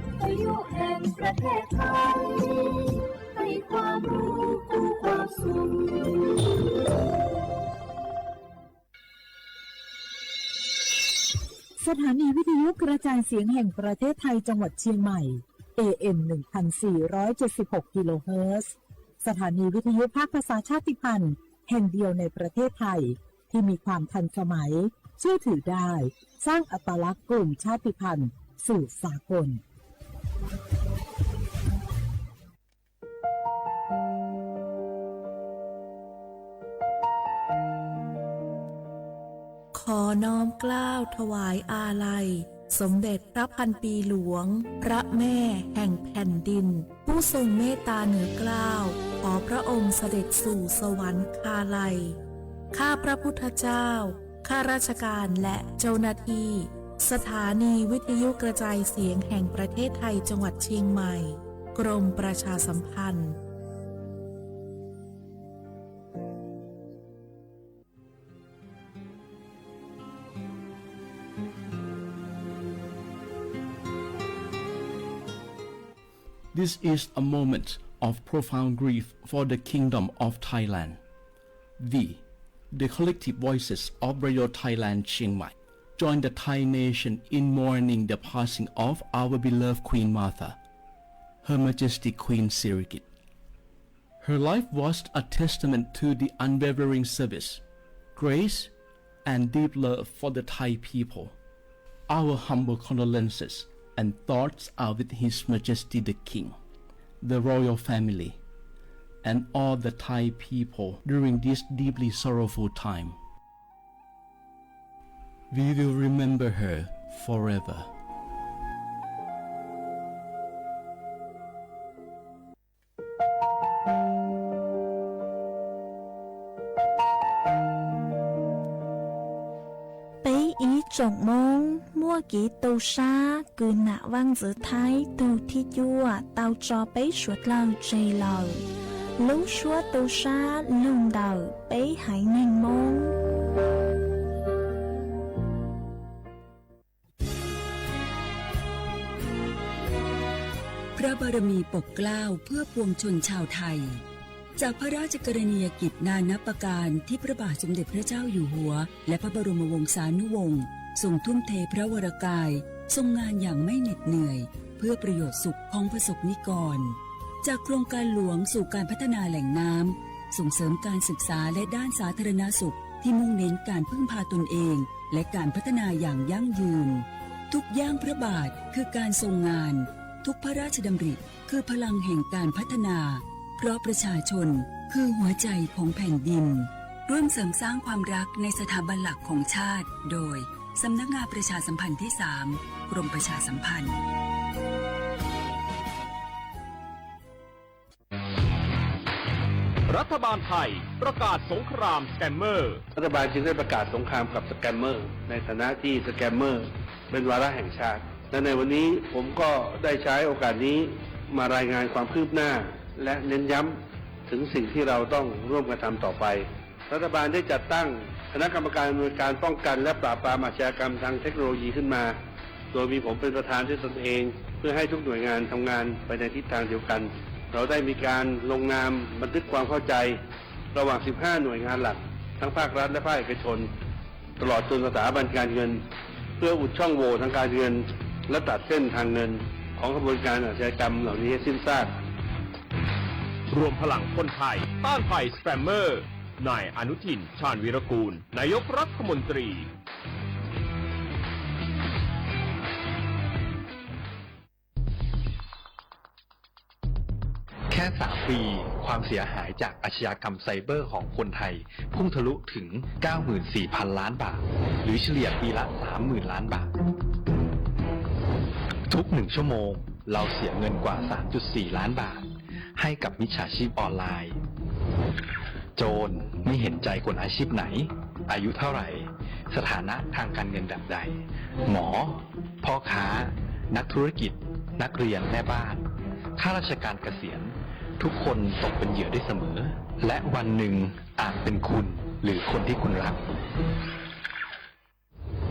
วิทยุแห่งประเทศไทย ให้ความรู้คู่ความสุข สถานีวิทยุกระจายเสียงแห่งประเทศไทยจังหวัดเชียงใหม่ เอ เอ็ม หนึ่งพันสี่ร้อยเจ็ดสิบหก กิโลเฮิรตซ์ สถานีวิทยุภาคภาษาชาติพันธุ์แห่งเดียวในประเทศไทย ที่มีความทันสมัย เชื่อถือได้ สร้างอัตลักษณ์กลุ่มชาติพันธุ์สู่สากล ขอน้อมเกล้าถวายอาลัย สมเด็จพระพันปีหลวง พระแม่แห่งแผ่นดิน ผู้ทรงเมตตาเหนือเกล้า ขอพระองค์เสด็จสู่สวรรคาลัย ข้าพระพุทธเจ้า ข้าราชการและเจ้าหน้าที่ สถานีวิทยุกระจายเสียงแห่งประเทศไทยจังหวัดเชียงใหม่ กรมประชาสัมพันธ์ This is a moment of profound grief for the Kingdom of Thailand. We, the collective voices of Radio Thailand Chiang Mai, join the Thai nation in mourning the passing of our beloved Queen Mother, Her Majesty Queen Sirikit. Her life was a testament to the unwavering service, grace, and deep love for the Thai people. Our humble condolences and thoughts are with His Majesty the King, the royal family, and all the Thai people during this deeply sorrowful time. We will remember her forever. ปี๊อีจงโม้ง มั่วกีตูซา คือหน้าว่างเจือไทย ตูที่จั่ว เตาจอเป๊ะสวดเล่าเจเล่า lub suab tu sab lug ntawm peb haiv neeg Hmoob. พระบารมีปกเกล้าเพื่อปวงชนชาวไทย จากพระราชกรณียกิจนานับประการที่พระบาทสมเด็จพระเจ้าอยู่หัว และพระบรมวงศานุวงศ์ ทรงทุ่มเทพระวรกาย ทรงงานอย่างไม่เหน็ดเหนื่อย เพื่อประโยชน์สุขของประสบนิกร จากโครงการหลวงสู่การพัฒนาแหล่งน้ำ ส่งเสริมการศึกษาและด้านสาธารณสุข ที่มุ่งเน้นการพึ่งพาตนเอง และการพัฒนาอย่างยั่งยืน ทุกย่างพระบาทคือการทรงงาน ทุกพระราชดำริคือพลังแห่งการพัฒนา เพราะประชาชนคือหัวใจของแผ่นดิน ร่วมเสริมสร้างความรักในสถาบันหลักของชาติ โดย สำนักงานประชาสัมพันธ์ที่สาม กรมประชาสัมพันธ์ รัฐบาลไทยประกาศสงครามสแกมเมอร์ รัฐบาลจึงได้ประกาศสงครามกับสแกมเมอร์ ในฐานะที่สแกมเมอร์เป็นวาระแห่งชาติ และในวันนี้ผมก็ได้ใช้โอกาสนี้มารายงานความคืบหน้า และเน้นย้ำถึงสิ่งที่เราต้องร่วมกันทำต่อไป รัฐบาลได้จัดตั้งคณะกรรมการอำนวยการป้องกันและปราบปรามอาชญากรรมทางเทคโนโลยีขึ้นมา โดยมีผมเป็นประธานด้วยตนเอง เพื่อให้ทุกหน่วยงานทำงานไปในทิศทางเดียวกัน เราได้มีการลงนามบันทึกความเข้าใจ ระหว่าง สิบห้า หน่วยงานหลัก ทั้งภาครัฐและภาคเอกชน ตลอดจนสถาบันการเงิน เพื่ออุดช่องโหว่ทางการเงิน และตัดเส้นทางเงิน ของขบวนการอาชญากรรมเหล่านี้ให้สิ้นซาก รวมพลังคนไทยต้านภัยสแกมเมอร์ นายอนุทิน ชาญวีรกูล นายกรัฐมนตรี แค่ สาม ปี ความเสียหายจากอาชญากรรมไซเบอร์ของคนไทย พุ่งทะลุถึง เก้าหมื่นสี่พัน ล้านบาท หรือเฉลี่ยปีละ สามหมื่น ล้านบาท ทุกหนึ่งชั่วโมง เราเสียเงินกว่า สามจุดสี่ ล้านบาท ให้กับมิจฉาชีพออนไลน์ โจรไม่เห็นใจคนอาชีพไหน อายุเท่าไหร่ สถานะทางการเงินแบบใด หมอ พ่อค้า นักธุรกิจ นักเรียน แม่บ้าน ข้าราชการเกษียณ ทุกคนตกเป็นเหยื่อได้เสมอ และวันหนึ่งอาจเป็นคุณหรือคนที่คุณรัก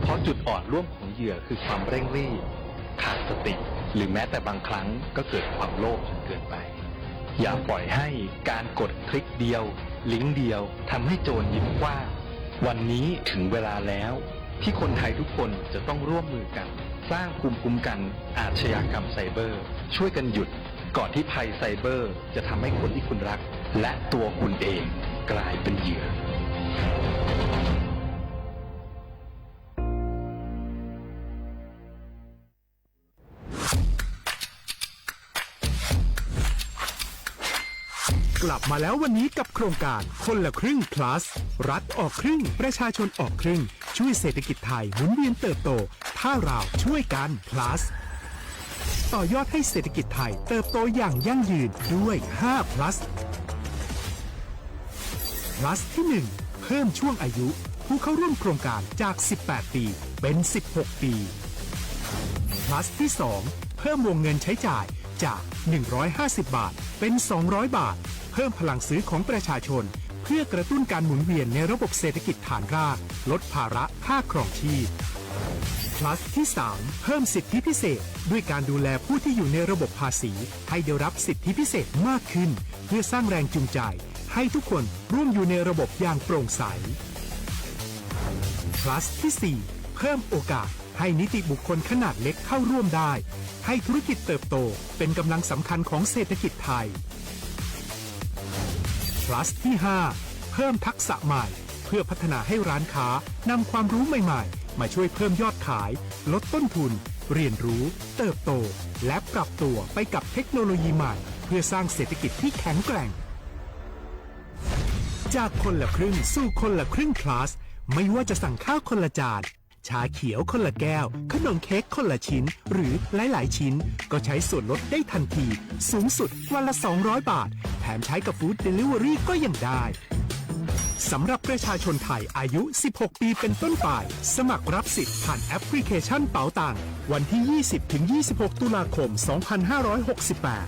เพราะจุดอ่อนร่วมของเหยื่อคือความเร่งรีบ ขาดสติ หรือแม้แต่บางครั้งก็เกิดความโลภจนเกินไป อย่าปล่อยให้การกดคลิกเดียว ลิงก์เดียวทำให้โจรยิ้มกว้าง วันนี้ถึงเวลาแล้วที่คนไทยทุกคนจะต้องร่วมมือกัน สร้างภูมิคุ้มกันอาชญากรรมไซเบอร์ ช่วยกันหยุดก่อนที่ภัยไซเบอร์จะทำให้คนที่คุณรัก และตัวคุณเองกลายเป็นเหยื่อ กลับมาแล้ววันนี้กับโครงการคนละครึ่ง plus รัฐออกครึ่ง ประชาชนออกครึ่ง ช่วยเศรษฐกิจไทยหมุนเวียนเติบโต ถ้าเราช่วยกัน plus ต่อยอดให้เศรษฐกิจไทยเติบโตอย่างยั่งยืนด้วย ห้า plus plus ที่ หนึ่ง เพิ่มช่วงอายุผู้เข้าร่วมโครงการจาก สิบแปด ปี เป็น สิบหก ปี plus ที่ สอง เพิ่มวงเงินใช้จ่ายจาก หนึ่งร้อยห้าสิบ บาท เป็น สองร้อย บาท เพิ่มพลังซื้อของประชาชน เพื่อกระตุ้นการหมุนเวียนในระบบเศรษฐกิจฐานราก ลดภาระค่าครองชีพ plus ที่ สาม เพิ่มสิทธิพิเศษ ด้วยการดูแลผู้ที่อยู่ในระบบภาษี ให้ได้รับสิทธิพิเศษมากขึ้น เพื่อสร้างแรงจูงใจ ให้ทุกคนร่วมอยู่ในระบบอย่างโปร่งใส plus ที่ สี่ เพิ่มโอกาสให้นิติบุคคลขนาดเล็กเข้าร่วมได้ ให้ธุรกิจเติบโตเป็นกำลังสำคัญของเศรษฐกิจไทย plus ที่ ห้า เพิ่มทักษะใหม่ เพื่อพัฒนาให้ร้านค้านำความรู้ใหม่ๆ มาช่วยเพิ่มยอดขาย ลดต้นทุน เรียนรู้ เติบโต และปรับตัวไปกับเทคโนโลยีใหม่ เพื่อสร้างเศรษฐกิจที่แข็งแกร่ง จากคนละครึ่งสู่คนละครึ่ง plus ไม่ว่าจะสั่งข้าวคนละจาน ชาเขียวคนละแก้ว ขนมเค้กคนละชิ้น หรือหลายๆ ชิ้น ก็ใช้ส่วนลดได้ทันที สูงสุดวันละ สองร้อย บาท แถมใช้กับ Food Delivery ก็ยังได้ สำหรับประชาชนไทยอายุ สิบหก ปีเป็นต้นไป สมัครรับสิทธิ์ผ่านแอปพลิเคชันเป๋าตัง วันที่ ยี่สิบ ถึง ยี่สิบหก ตุลาคม สองพันห้าร้อยหกสิบแปด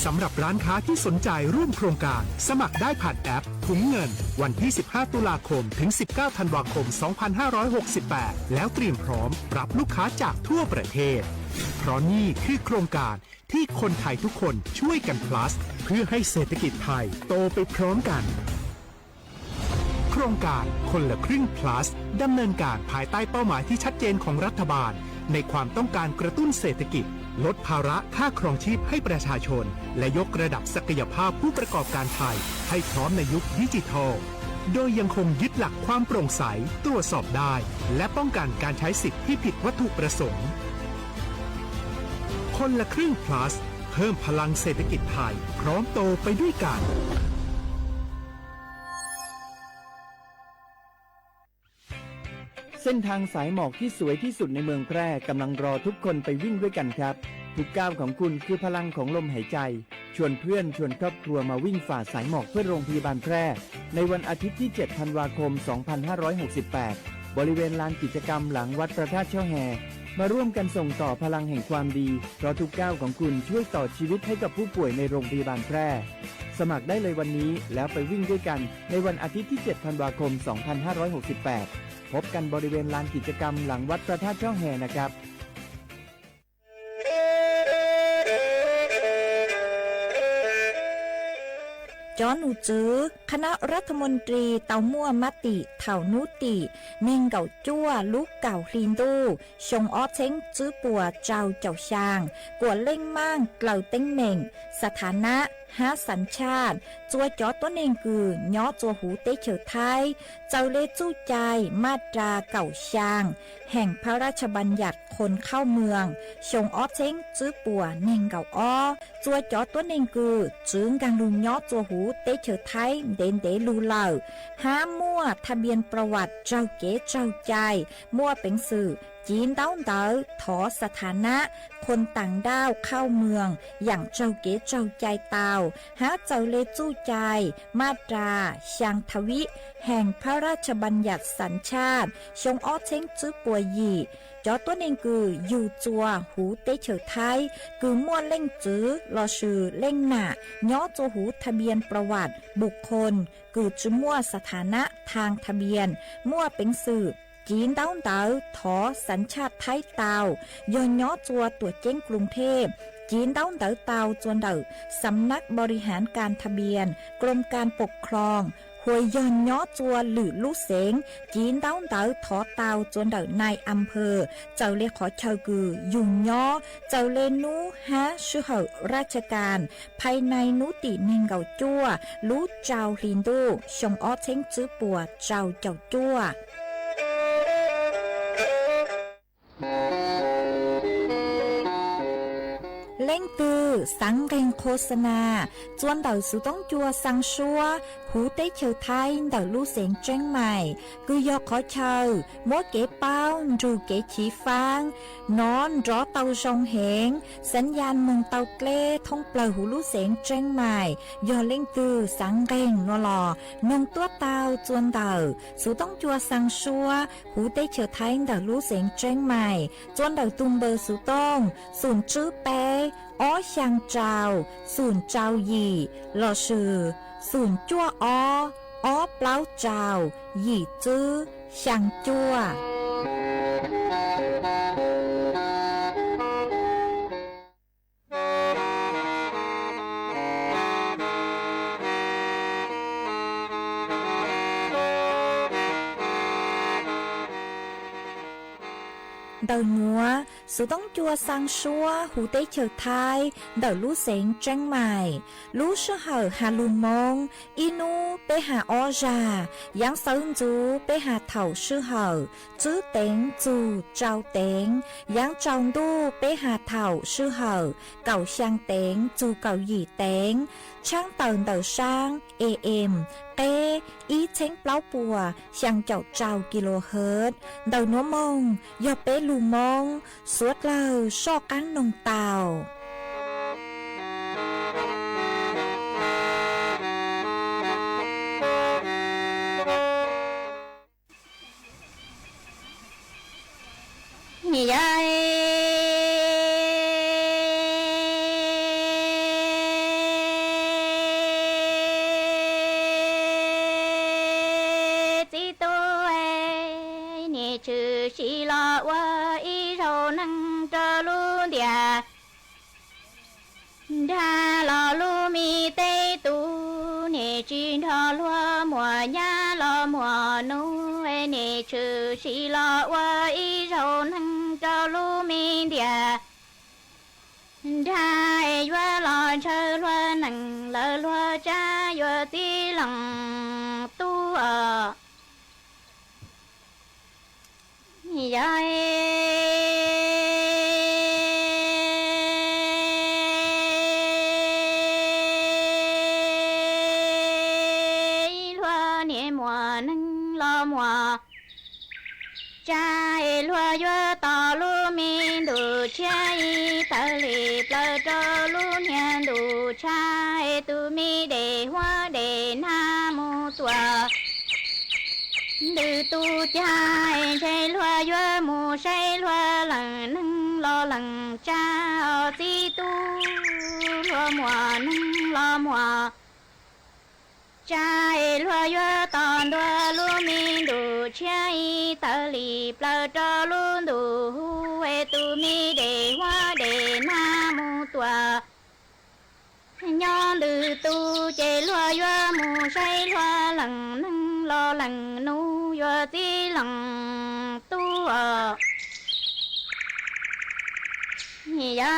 สำหรับร้านค้าที่สนใจร่วมโครงการ สมัครได้ผ่านแอปถุงเงิน วันที่ สิบห้า ตุลาคม ถึง สิบเก้า ธันวาคม สองพันห้าร้อยหกสิบแปด แล้วเตรียมพร้อมรับลูกค้าจากทั่วประเทศ เพราะนี่คือโครงการที่คนไทยทุกคนช่วยกัน plus เพื่อให้เศรษฐกิจไทยโตไปพร้อมกัน โครงการคนละครึ่ง plus ดำเนินการภายใต้เป้าหมายที่ชัดเจนของรัฐบาล ในความต้องการกระตุ้นเศรษฐกิจ ลดภาระค่าครองชีพให้ประชาชน และยกระดับศักยภาพผู้ประกอบการไทย ให้พร้อมในยุคดิจิทัล โดยยังคงยึดหลักความโปร่งใส ตรวจสอบได้ และป้องกันการใช้สิทธิ์ที่ผิดวัตถุประสงค์ คนละครึ่ง plus เพิ่มพลังเศรษฐกิจไทย พร้อมโตไปด้วยกัน เส้นทางสายหมอกที่สวยที่สุดในเมืองแพร่กำลังรอทุกคนไปวิ่งด้วยกันครับ ทุกก้าวของคุณคือพลังของลมหายใจ ชวนเพื่อนชวนครอบครัวมาวิ่งฝ่าสายหมอกเพื่อโรงพยาบาลแพร่ ในวันอาทิตย์ที่ เจ็ด ธันวาคม สองพันห้าร้อยหกสิบแปด บริเวณลานกิจกรรมหลังวัดพระธาตุช่อแฮ มาร่วมกันส่งต่อพลังแห่งความดี เพราะทุกก้าวของคุณช่วยต่อชีวิตให้กับผู้ป่วยในโรงพยาบาลแพร่ สมัครได้เลยวันนี้แล้วไปวิ่งด้วยกันในวันอาทิตย์ที่ เจ็ด ธันวาคม สองพันห้าร้อยหกสิบแปด พบกันบริเวณลานกิจกรรมหลังวัดพระธาตุช่อแฮนะครับ Cov num txwv คณะรัฐมนตรี tau muaj mab tim thaum hnub tim nees nkaum cuaj lub kaum hli ntuj xyoo ob txheeb tswb puas rau caum xyaa kuas leej maaj dlaws teeb meem, สถานะ hab สัญชาติ txua cov tuab neeg kws nyob txua huv teb chaws Thaib, txaws le txuj cai maj ras kaum xyaa แห่งพระราชบัญญัติคนเข้าเมือง xyoo ob txheeb tswb puas nees nkaum ob. Txua cov tuab neeg kws txwv nkaag lug nyob txua huv teb chaws Thaib ntev ntev lug lawm, hab muaj ทะเบียนประวัติ raug kev raug cai, muaj peev xwm civ ntaub ntawv thov สถานะ คนต่างด้าวเข้าเมือง yaam raug kev raug cai tau, hab txaws le txuj cai maj ras xyaa tha vib แห่งพระราชบัญญัติสัญชาติ xyoo ob txheeb tswb puas yim. Cov tuab neeg kws yug txua huv teb chaws Thaib kws muaj leej txwv lossis leej nam nyob txua huv ทะเบียนประวัติ บุคคล kws tsi muaj สถานะ ทางทะเบียน, muaj peev xwm Civ ntaub ntawv thov xav tshaj Thaib tau yog nyob txua tuam ceeb Kloos Thej. Civ ntaub ntawv tau txua ntawm Xam Nab Npau Ri Haav Kas Tha Npias Kloos Kas Pom Khloos, hua yog nyob txua lwm lub xeev. Civ ntaub ntawv thov tau txua ntawm Nais As Phws, txawm le qhov chaw kws yug nyob, txawm le nub hab sij hawm raj tsha kas, phais nais nub tim neeg nkaum cuaj lub rau hli ntuj xyoo ob txheeb tswb puas rau caum cuaj. Leej twg xaav nqeeg khos xa nas, txua ntawm xuv toob cua xaa suab huv teb chaws Thaib ntawm lub xeev Tseeb Maim, kws yog qhov chaw muab kev paub nrug kev chiv faab nov nrov tau zoo heev, xaav ya moog tau dleb thoob plawg huv lub xeev Tseeb Maim. Yog leej twg xaav nqeeg no los noog tuab tau txua ntawm xuv toob cua xaa suab huv teb chaws Thaib ntawm lub xeev Tseeb Maim, txua ntawm tug npawb xuv tooj xum tswb peb ob xyaa rau xum rau yim lossis xum cuaj ob ob plaub rau yim tswb xyaa cuaj. Ntawm nuav, xuv toob cua xaa suab huv teb chaws Thaib ntawm lub xeev Tseeb Maim, lub sij hawm has lug Moob, ib nub peb has ob zag, yaav xawv ntxuv peb has thaum sij hawm tswb teev txug rau teev, yaav tsaus ntuj peb has thaum sij hawm kaum xyaa teev txug kaum yim teev, tshaab tawm ntawm saab A M qeb ib txheeb plaub puas xyaa caum rau kilohertz. Ntawm nuav moog yog peb lug Moob suav dlawg soj qaab noog tau. Yog txiv tub, nim tshwm sim los ua ib zaug neeg rau lub ntiaj nrag los lub me teb tub, nim tsis nrog luag muam nyab los muam nub, nim tshwm sim los ua ib zaug neeg rau lub me ntiaj nrag, yuav los ntshaw luag neeg lawv luag tsab yuav txib leej tub os. Yog ib luag niam muam neeg los muam tsab, luag yuav tos lub me ntuj tshiab ib tawg li plaws rau lub niag ntuj tshiab, tus me dej huab dej nag mus tuaj ntws tus cag, ntshe luag yuav mus saib luag leej neeg los leej tsab os txiv tub, luag muam neeg los muam tsab, luag yuav tos ntua lub me ntuj tshiab ib tawg li plaws rau lub ntuj huv, tus me dej huab dej nag mus tuaj nyob ntws tus, ces luag yuav mus saib luag leej neeg los leej nub yuav txib leej tub os. Yog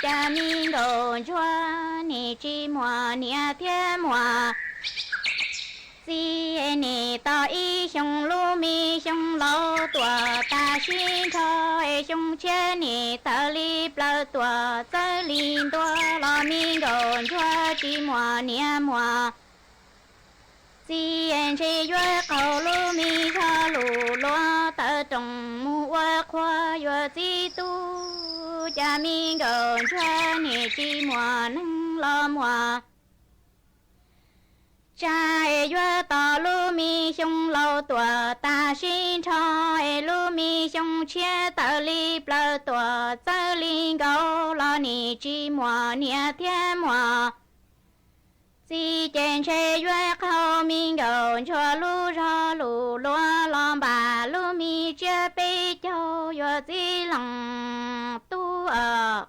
cas me nkauj ntsuag nim tsis muaj niam thiab muaj txiv, nim tos ib xyoo lub me xyoo laus tuaj tas sib nrho, xyoo tshiab nim tawg li plaws tuaj txawv li ntua los me nkauj ntsuag tsis muaj niam muaj txiv, ntshe yuav qaug lub me zog lug luag tawv rooj mus ua qhua yuav txib tub, cas me nkauj ntsuag nim tsis muaj neeg los muaj tsab, yuav tos lub me xyoo laus tuam tas sib nrho, es lub me xyoo tshiab tawm li plaws tuam txawj li nkaus los nim tsis muaj niam thiab muaj txiv ces ntshe yuav qaug me nkauj ntsuag lub zog lus luag los npam lub me tsiab peb caug yuav txib leej tub os.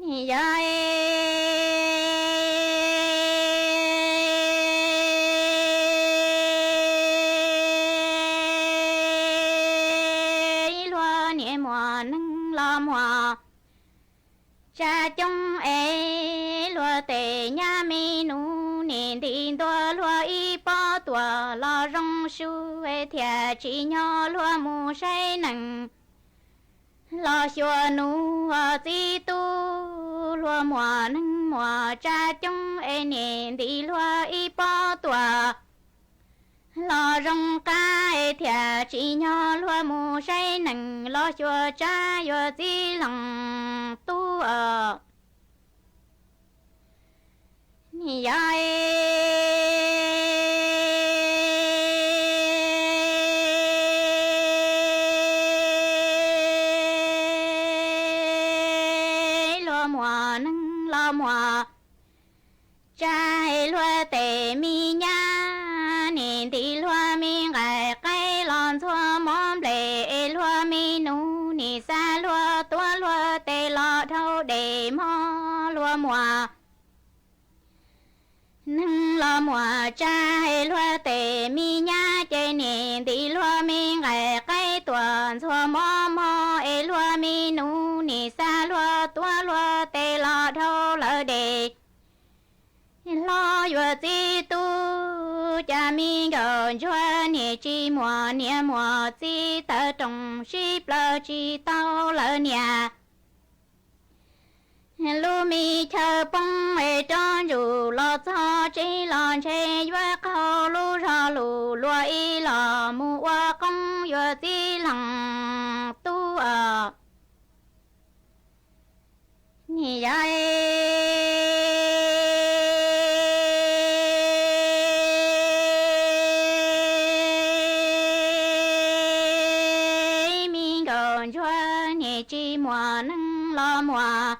Yog ib luag niam muaj neeg los muaj tsa coob es luag tej nyab me nus nim nti ntua luag ib pob tuam los zoo su es thiaj tsim nyog luag mus saib neej los xyuas nus txib tub. Luag muaj neeg muaj tsa coob es nim nti luag ib pob tuam los zoo qab es thiaj tsim nyog luag mus saib neej los xyuas tsab yuav txib leej tub os. Yog luag muaj neeg los muaj tsa es luag tej me nyab nim nti luag me nqaij qaib los ntxhua mov nplej es luag me nus nim xa luag tuav luag tej los dhau dej mog. Luag muaj neeg los muaj tsa es luag tej me nyab ces nim nti luag me nqaij qaib tuaj ntxhua mov mog es luag me nus nim xa luag tuav luag tej los dhau lawm dej hlo yuav txib tub. Cas me nkauj ntsuag nim tsis muaj niam muaj txiv tawv rooj sib plaws tsis tau lawv niam lub me chaw poob es rov ntsug los txog tsev los ntshe yuav qaug lub zog lus luag ib los mus ua qoob yuav txib leej tub os. Yog me nkauj ntsuag nim tsis muaj neeg los muaj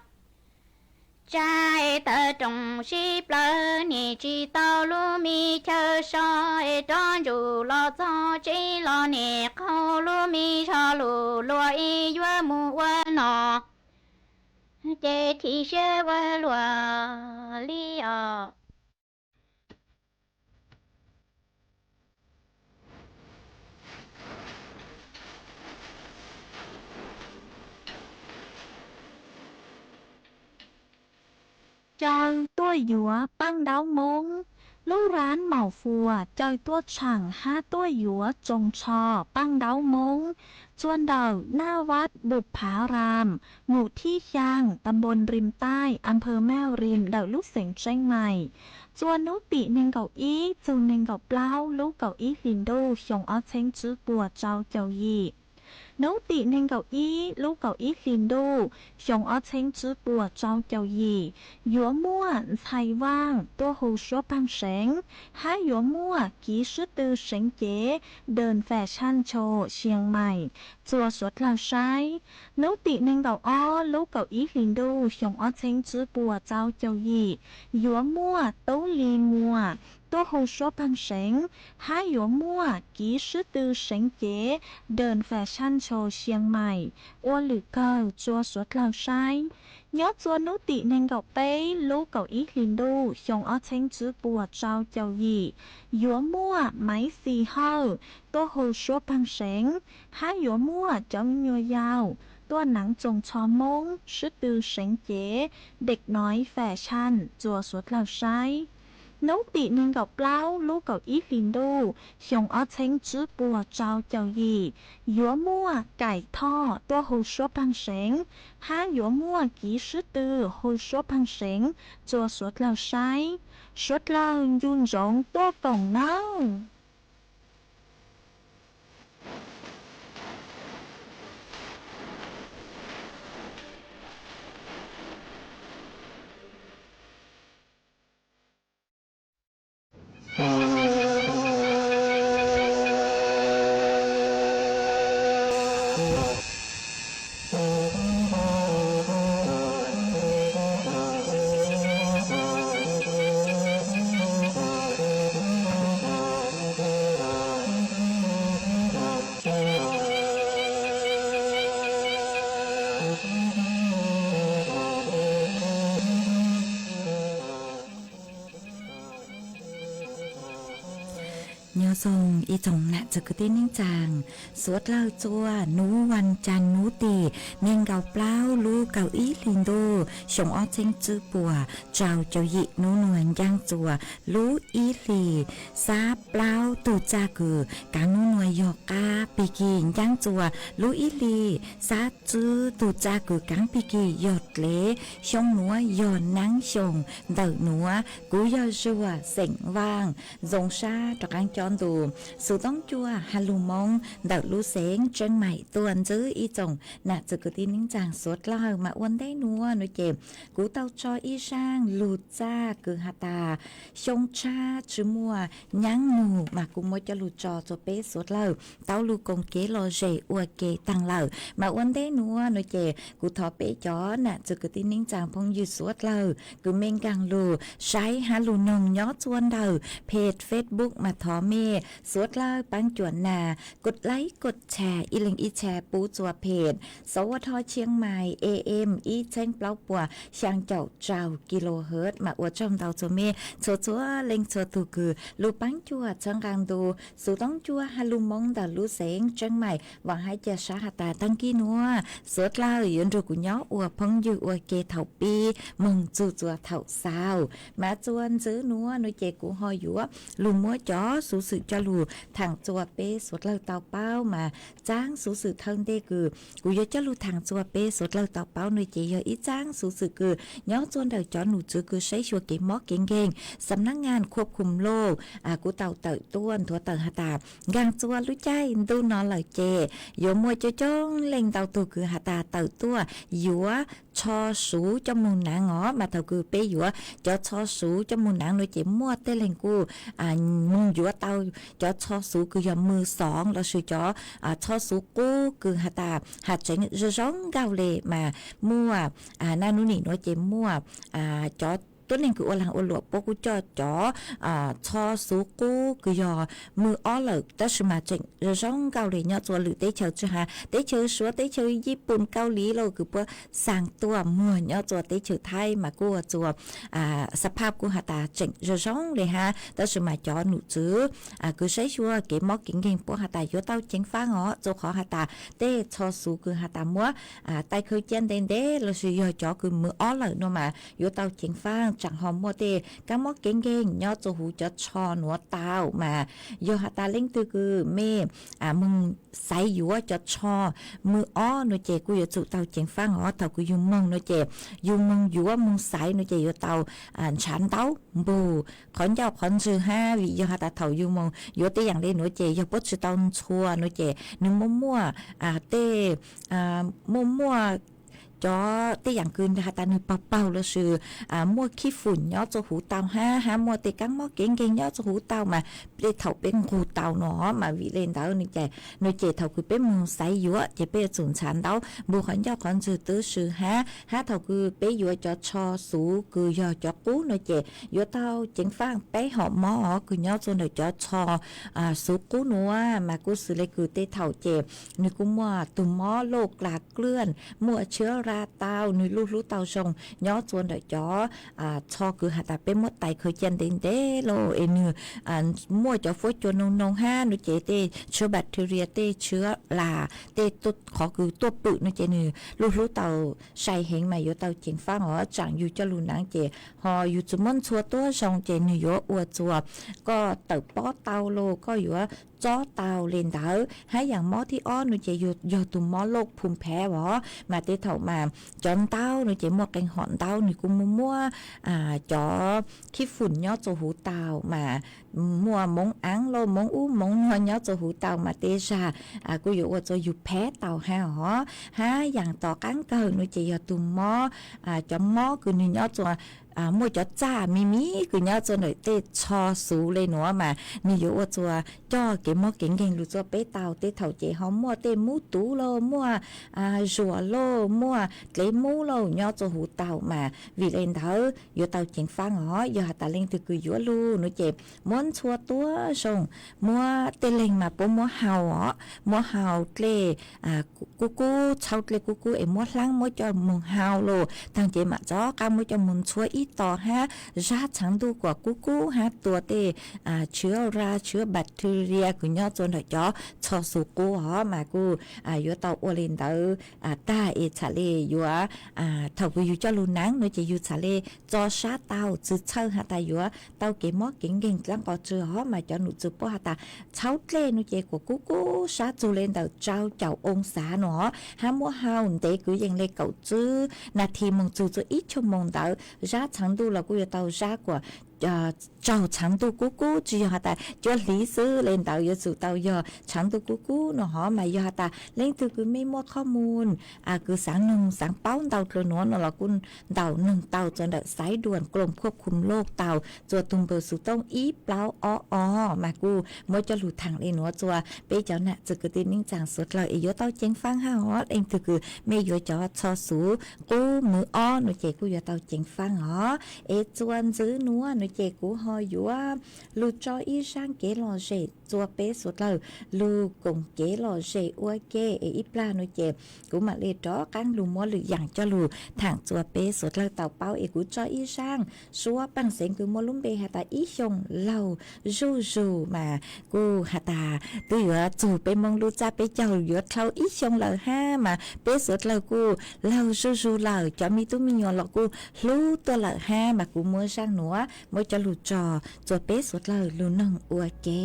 tsa es tawv rooj sib plaws nim tsis tau lub me chaw so es rov ntsug los txog tsev los nim qaug lub me zog lus luag ib yuav mus ua no ces chim siab ua luag li os. Caw tuaj yuav paj ntaub Hmoob. Lub rab maum fuas caw tuaj tshaam hab tuaj yuav tsoos tsho paj ntaub Hmoob txua ntawm Naj Vaj Npum Phav Ram, mus thib xyaa, ta npoo Rim Taij, a nphawv Maj Rim, ntawm lub xeev Tseeb Maim. Txua hnub tim nees nkaum ib txug nees nkaum plaub lub kaum ib hlis ntuj xyoo ob txheeb tswb puas tsau caum yim. Hnub tim nees nkaum ib lub kaum ib hlis ntuj xyoo ob txheeb tswb puas tsau caum yim, yuav muaj ntxhais vaaj tuaj hu suab paag seev, hab yuav muaj kiv sib tw seev cev Đơn Vị Sanh Cho Siêng Mài txua suav dlawg saib. Hnub tim nees nkaum ob lub kaum ib hlis ntuj xyoo ob txheeb tswb puas tsau caum yim, yuav muaj Tub Lis Muas tuaj hu suab paag seev, hab yuav muaj kiv sib tw seev cev Đơn Vị Sanh Cho Siêng Mài ua lwm kawg txua suav dlawg saib. Nyob txua hnub tim nees nkaum peb lub kaum ib hlis ntuj xyoo ob txheeb tswb puas tsau caum yim, yuav muaj Maiv Xis Hawj tuaj hu suab paag seev, hab yuav muaj cov nyuas yaus tuaj naav tsoos tsho Moob sib tw seev cev Dak Nois Fem Shan txua suav dlawg saib. Hnub tim nees nkaum plaub lub kaum ib hlis ntuj xyoo ob txheeb tswb puas tsau caum yim, yuav muaj Kaim Thoj tuaj hu suab paag seev, hab yuav muaj kiv sib tw hu suab paag seev txua suav dlawg saib. Suav dlawg ncu ntsoov tuaj koom nawb. Nyob zoo ib tsoom nam txwv kwv tij neej tsaa, suav dlawg txua hnub vas cas hnub tim neeg nkaum plaub lub kaum ib hlis ntuj xyoo ob txheeb tswb puas rau caum yim. Hnub nuav ncaaj txua lub ib hlis xab plaub tug txaj kws kaav hnub nuav yog qaab pig kig. Ncaaj txua lub ib hlis xab tswb tug txaj kws kaav pig kig yog dlev. Xyoo nuav yog naab xyoo ntawm nuav. Kuv yog Zuag xeem Vaaj, zoo sab rov qaab cob ntu xuv toob cua has lug Moob ntawm lub xeev Tseeb Maim tuaj ntsib ib tsoom nam txwv kwv tij neej tsaa suav dlawg. Mas ua ntej nuav nuav ces kuv tau tso ib zaaj lug txaj kws has tas xyoo tshab tsi muaj nyaab nug, mas kuv muab coj lug tso rua peb suav dlawg tau lug koom kev lom zem ua ke taag lawm. Mas ua ntej nuav nuav ces kuv thov peb cov nam txwv kwv tij neej tsaa phooj ywg suav dlawg kws mej nkaag lug saib hab lug noog nyob txua ntawm peg Facebook, mas thov mej suav dlawg paab cuam nas kod laib kod tshare ib leeg ib tshare pub txua peg Sawv Ua Dho Chiang Mai A M ib txheeb plaub puas xyaa caum rau kilohertz. Mas ua tsaug ntau txua mej txhua txhua leej txhua tug kws lug paab cuam txhawb nqaa ntu xuv toob cua has lug Moob ntawm lub xeev Tseeb Maim. Vaam hab ca sab has tas taag kis nuav suav dlawg yuav nrug kuv nyob ua phooj ywg ua ke thaum pib moog txug txua thaum xaus. Mas txua ntxiv nuav nuav ces kuv ho yuav lug muab cov xuv xwm coj lug thaam txua peb suav dlawg tau paub. Mas txaab xuv xwm thawj ntej kws kuv yuav coj lug thaam txua peb suav dlawg tau paub nuav ces yog ib txaab xuv xwm kws nyob txua ntawm cov num tswv kws saib xyuas kev mob kev nkeeg, Sawv Nab Ngas Khuab Khum Loj, kuv tau tawm tuaj nthuav tawm has tas nkaag txua lub caij ntuj no lawm ces yuav muaj coob coob leej ntau tug kws has tas tawm tuaj yuav tsho xuv coj moog naav os. Mas thaum kws peb yuav cov tsho xuv coj moog naav nuav ces muaj tej leeg kuj moog yuav tau cov tsho xuv kws yog mws xoov lossis cov tsho xuv qub kws has tas has tseev zoo zoo nkaus le. Mas muaj naj nub nim nuav ces muaj cov tuab neeg kws ua laag ua luam puab kuj coj cov tsho xuv qub kws yog mws ob lawm tab sis mas tseem zoo zoo nkaus le nyob txua lwm teb chaws tsi has teb chaws Suav, teb chaws Yiv Pum, Kaus Lim lauj kws puab xaa tuaj muag nyob txua teb chaws Thaib mas kuj ua txua xab phaj kuj has tas tseem zoo zoo le hab. Tab sis mas cov num tswv kws saib xyuas kev mob kev nkeeg puab has tas yuav tau ceev faab os, txua qhov has tas tej tsho xuv kws has tas muab tais khaws cia ntev ntev lossis yog cov kws mws ob lawm nuav mas yuav tau ceev faab, tsaam ho muaj tej kaab mob kev nkeeg nyob txua huv cov tsho nuav tau. Mas yog has tas leej twg kws mej moog xaiv yuav cov tsho mws ob nuav ces kuj yuav tsum tau ceev faab os. Thaum kws yug moog nuav ces yug moog yuav moog xaiv nuav ces yuav tau ntshav ntaub npug qhov ncauj qhov ntswg hab, vim yog has tas thaum yug moog yuav tej yaam le nuav ces yog puab tsi tau ntxhua nuav ces nwg muaj muaj tej muaj muaj cov tej yaam kws has tas nwg paug paug lossis muaj khib fum nyob txua huv tau hab, hab muaj tej kaab mob kev nkeeg nyob txua huv tau mas tej thaum peb nqug tau nuav mas vim le ntawd nuav ces thaum kws peb moog xaiv yuav ces peb yuav tsum ntshav ntaub npug qhov ncauj qhov ntswg tub si hab. Hab thaum kws peb yuav cov tsho xuv kws yog cov qub nuav ces yuav tau ceev faab peb hom mob os kws nyob txua ntawm cov tsho xuv qub nuav. Mas kuj xws le kws tej thaum ces nwg kuj muaj tug mob loj kla klwaj, muaj tshiab ra tau, nwg luj hlub tau zoo nyob txua ntawm cov tsho kws has tas peb muab tais khaws cia ntev ntev lauj es nwg muaj cov fuab cua noo noo hab nuav ces tej tshiab bacteria, tej tshiab las, tej qhov kws tuaj pwm nuav ces nwg luj hlub tau sai heev mas yuav tau ceev faab os. Tsaam yug coj lug naav ces ho yug tsi muab ntxhua tuab zoo ces nwg yuav ua txua koj tawm pob tau lauj, koj yuav txob tau le ntawd. Hab yaam mob thib ob nuav ces yog tug mob loj phum phav os. Mas tej thaum mas cov ntaub nuav ces muaj qee hom ntaub nwg kuj muaj muab cov khib fum nyob txua huv tau mas muaj moov aav lauj, moov ub moov nuav nyob txua huv tau mas tej zag kuj yuav ua txua yug phav tau hab os. Hab yaam tom qaab kawg nuav ces yog tug mob, cov mob kws nwg nyob txua muaj cov txaj miv miv kws nyob txua ntawm tej tsho xuv le nuav mas nwg yuav ua txua coj kev mob kev nkeeg lug txua peb tau. Tej thaum ces ho muaj tej mub tuv lauj, muaj zuam lauj, muaj dlev mub lauj nyob txua huv tau mas vim le ntawd yuav tau ceev faab os. Yog has tas leej twg kws yuav lug nuav ces muab ntxhua tuab zoo, muab tej leeg mas puab muab hau os, muab hau dlej kub kub, txhau dlej kub kub es muab hlaab muab coj moog hau lauj, taag ces mam rov qaab muab coj moog ntxhua ib tos hab zab tshav ntuj kom kub kub hab tua tej tswv ra tswv bacteria kws nyob rua nraum cov txho xuv qub os mas kuj yuav tau ua li ntawd tag es txham le yuav thaum kws yug coj lug naav no ces yug txham le tso sab tau txwv txhawj has tas yuav tau kev mob kev nkeeg dlaab qhov tswv os mas cov num txwv puab has tas txhaub dlej no ces kuas kub kub sab txug le ntawm rau caum oo xav no hab muab hau ntev kwv yees le kaum tsib nas this moog txug txug ib choj moog ntawd zab tshav ntuj los kuj yuav tau zab kuas raug tshav ntuj kub kub tsi yog has tas cuab hliv xwb le ntawd yuav tsum tau yog tshav ntuj kub kub no hov mas yog has tas leej twg kws mej muaj qhov muag kws xaav noog xaav paub ntau dlua nuav no los kuj ntaus noog tau txug ntawm xaiv duam kloom khuab khum loj tau txug tug npawb xuv tooj ib plaub ob ob mas kuj muab coj lug thaam le nuav txug peb cov nam txiv kwv tij neej tsaa suav dlawg es yuav tau ceev faab hab os. Leej twg kws mej yuav cov txho xuv qub mws ob no ces kuj yuav tau ceev faab os. Es txug ntxiv nuav no ces kuv ho yuav lug tso ib zaaj kev lom zem txug peb suav dlawg lug koom kev lom zem ua ke es ib plag no ces kuv mam le rov qaab lug muab lwm yaam coj lug thaam txug peb suav dlawg tau paub es kuv tso ib zaaj suab paaj xeev kws muaj lub npe has tas ib xyoos laug zuj zug mas kuj has tas twb yuav txug peb Moob lub txaj peb caug yuav dhau ib xyoos lawm hab mas peb suav dlawg kuj laug zuj zug lawm cov me tub me nyuam los kuj hlub tuaj lawm hab mas kuv muab zaaj nuav muab coj lug tso txug peb suav dlawg lug noog ua ke.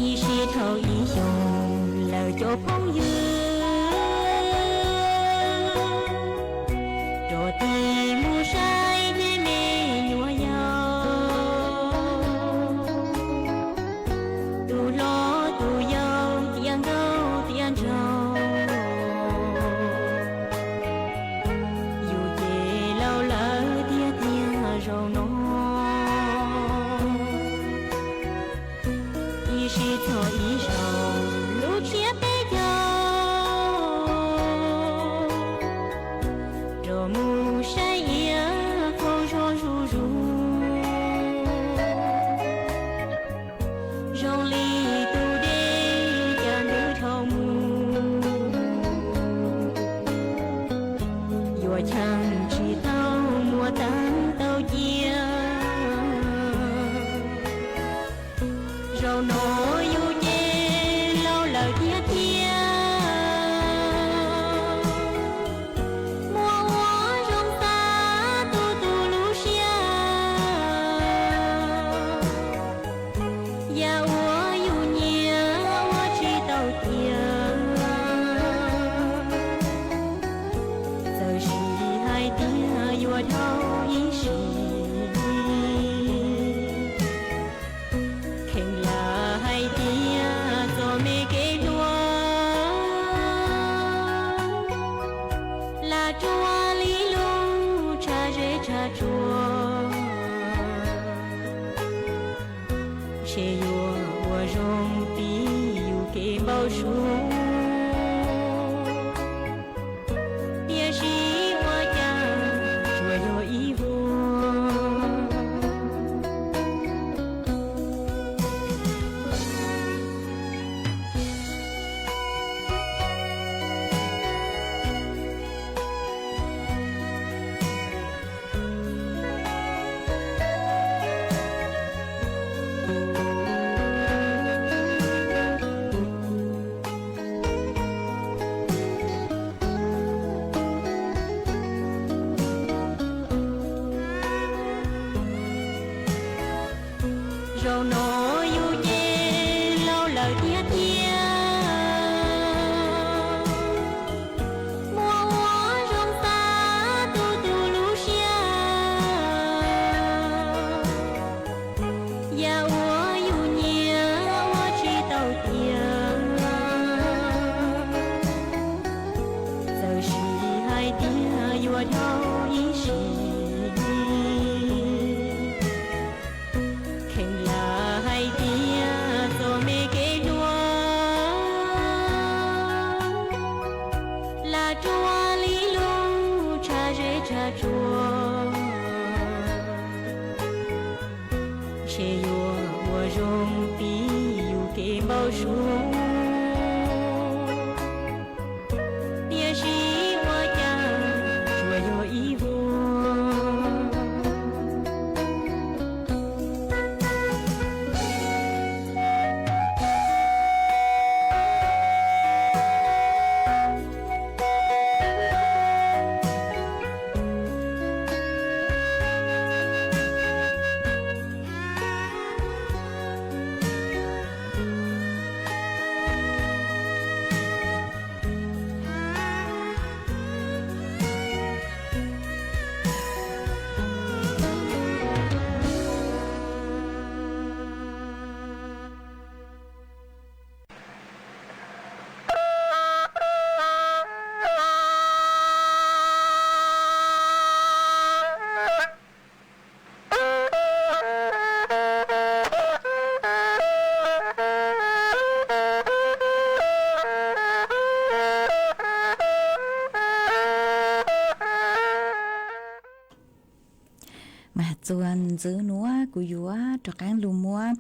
Ib sij dhau ib xyoos lawm cov phooj ywg, rov tig mus saib tej me nyuam yaus, tus hlob tus yau tiav nkauj tiav nraug, yus ces laus lawm tiag tiag zaum no. Ib sij txog ib zaug lub tsiab peb caug, rov mus saib iav qhov zoo zuj zus, zoo li tus dej cas ntws dhau mus, yuav cheem tsis tau muab taag tau cia. Zaum no yus ces laus lawm tiag tiag, muaj ua zoo xav tu tu lub siab, yam uas yus nyiam ua tsis tau cia. Txawm sis hais tias yuav dhau ib sim, kheev lam hais tias txom me kev dua, lam rua li lub tshav zeb tshav tsuag, ntshe yuav ua zoo pib yus kev npau suav, tiam sis ua cas tsuas yog ib vuag. Zaum no yus ces laus lawm tiag tiag, muaj ua zoo xav tu tu lub siab, Yam uas yus nyiam ua tsis tau tiag, txawm sis hais tias yuav dhau ib sim, kheev lam hais tias txom me kev dua, lam ruaj li lub tshav zeb tshav tsuag. Ntshe yuav ua zoo pib yus kev npau suav, tiam sis ua cas tsuas yog ib vuag. Mas txuas ntxiv nuav kuv yuav rov qaab lug muab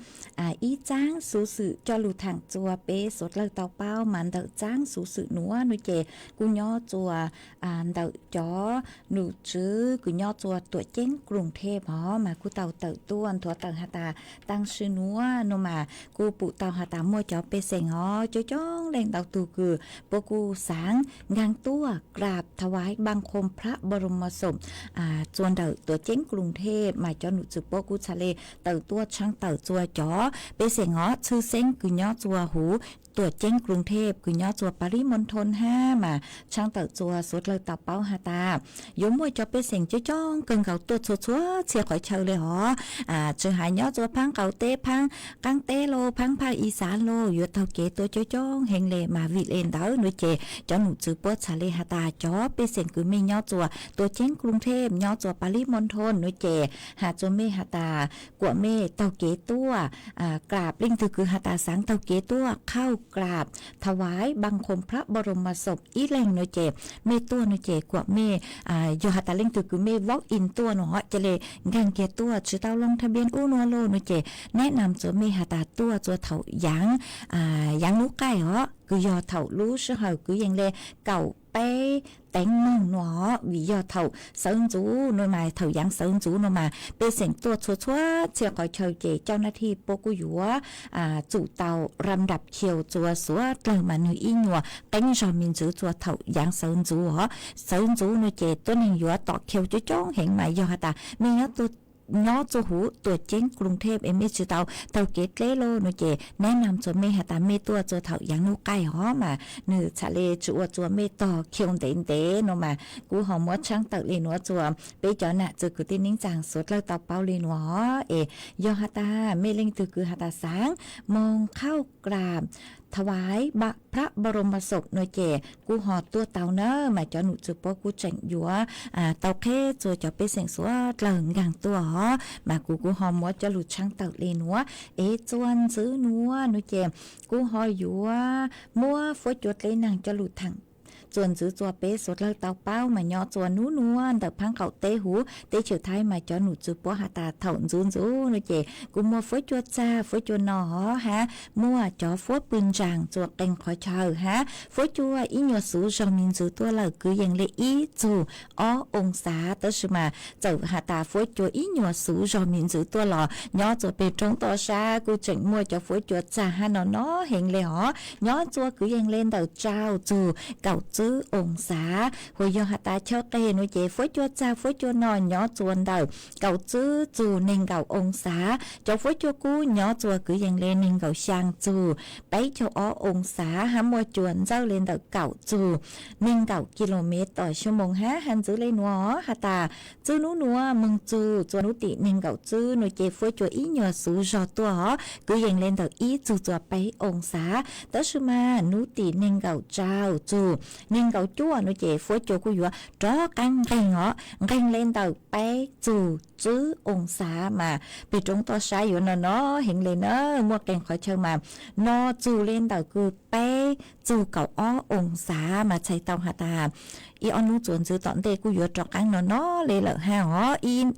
ib txaab xuv xwm coj lug thaam txua peb suav dlawg tau paub, mas ntawm txaab xuv xwm nuav nuav ces kuj nyob txuas ntawm cov nom tswv kws nyob txuas Tuam Ceeb Kruug Thej hov mas kuj tau tawm tuaj nthuav tawm has tas taag sim nuav nuav mas kuj pum tau has tas muaj cov pej xeem hov coob coob leej ntau tug kws puab kuj xaav nkaag tuaj กราบถวายบังคมพระบรมศพ txuas ntawm Tuam Ceeb Kruug Thej mas cov nom tswv puab kuj txhad le tawm tuaj tshaab tawm txua cov pej xeem hov tshwj xeeb kws nyob txua huv Tuam Ceeb Kruug Thej kws nyob txua Pav Lis Moos Thoos hab mas tshaab tawm txua suav dlawg tau paub has tas yuav muaj cov pej xeem coob coob kawg nkaus tuaj txhua txhua txhia qhov chaw le hov, tsi has nyob txua Phaab Qaum Teb, Phaab Qaab Teb los Phaab Phaj Ixaav los yuav taug kev tuaj coob coob heev le mas vim le ntawd nuav ces cov nom tswv puab txhad le has tas cov pej xeem kws mej nyob txua Tuam Ceeb Kruug Thej nyob txua Pav Lis Moos Thoos nuav ces has txua mej has tas kuam mej taug kev tuaj กราบ leej twg kws has tas xaav taug kev tuaj เข้ากราบถวายบังคม พระบรมศพ ib leeg nuav ces mej tuaj nuav ces kuam mej yog has tas leej twg kws mej walk in tuaj nuav hov ca le nkaag kiag tuaj tsi tau ลงทะเบียน ub nuav los nuav ces แนะนำ txua mej has tas tuaj txua thaum yaav, yaav nub qaij hov kws yog thaum lub sij hawm kwv yees le kaum peb teev moos nuav hov vim yog thaum sawv ntxuv nuav mas thaum yaav sawv ntxuv nuav mas pej xeem tuaj txhua txhua txhia qhov chaw ces เจ้าหน้าที่ puab kuj yuav tsum tau ลำดับคิว txua suav dlawg mas nwg ib nyuas qeeb zog me ntxwv txua thaum yaav sawv ntxuv hov. Sawv ntxuv nuav ces tuab neeg yuav tom khiu coob coob heev mas yog has tas mej nyob txua huv Tuam Ceeb Kruug Thej es mej tsi tau taug kev dleb los nuav ces แนะนำ txua mej has tas mej tuaj txua thaum yaav nub qaij hov mas nwg txhad le tsi ua txua mej tog khiu ntev ntev nuav mas kuv ho muab tshaab tawm le nuav txua peb cov nam txiv kwv tij neej tsaa suav dlawg tau paub le nuav hov es yog has tas mej leej twg kws has tas xaav มาเข้ากราบถวายบังคม พระบรมศพ nuav ces kuj ho tuaj tau na mas cov nom tswv puab kuj tseem yuav tau qheb txua cov pej xeem suav dlawg nkaag tuaj hov mas kuv kuj ho muab coj lug tshaab tawm le nuav es txua ntxwv nuav nuav ces kuj ho yuav muab fuab cua dleb naag coj lug thaam txua ntxwv txua peb suav dlawg tau paub mas nyob txua nub nuav ntawm Phaab Qaum Teb huv teb chaws Thaib mas cov nom tswv puab has tas thaum ntxuv ntxuv nuav ces kuj muaj fuab cua txag fuab cua no hov hab muaj cov fuab pw ntsaag txua qee qhov chaw hab fuab cua ib nyuas xuv zog me ntxwv tuaj lawm kwv yees le ib txug ob oo xav tab sis mas txawm has tas fuab cua ib nyuas xuv zog me ntxwv tuaj los nyob txua peg roob toj sab kuj tseem muaj cov fuab cua txag hab no no heev le hov nyob txua kwv yees le ntawm rau txug kaum tswb oo xav. Hos yog has tas chaw qes no ces fuab cua txag fuab cua no nyob txuas ntawm kaum tswb txug neeg nkaum oo xav. Cov fuab cua kub nyob txuas kwv yees le neeg nkaum xyaa txug peb caug ob oo xav, hab muaj cua ntxawj le ntawm kaum txug neeg nkaum kis lus mev tom xyoo moos hab. Has ntxiv le nuav has tas tswb nub nuav moog txug txuas nub tim neeg nkaum tswb no ces fuab cua ib nyuas xuv zog tuaj os, kwv yees le ntawm ib txug txuas peb oo xav. Tab sis mas nub tim neeg nkaum tsau txug neeg nkaum cuaj no ces fuab cua kuj yuav rov qaab nqeeg os, nqeeg le ntawm peb txug tswb oo xav mas peg roob toj sab yuav no no heev le na, muaj qee qhov chaw mas no txug le ntawm kws peb txug kaum ob oo xav mas txhais tau has tas ib ob nub txuas ntxiv tom ntej kuj yuav rov qaab no no le lawm hab os. Ib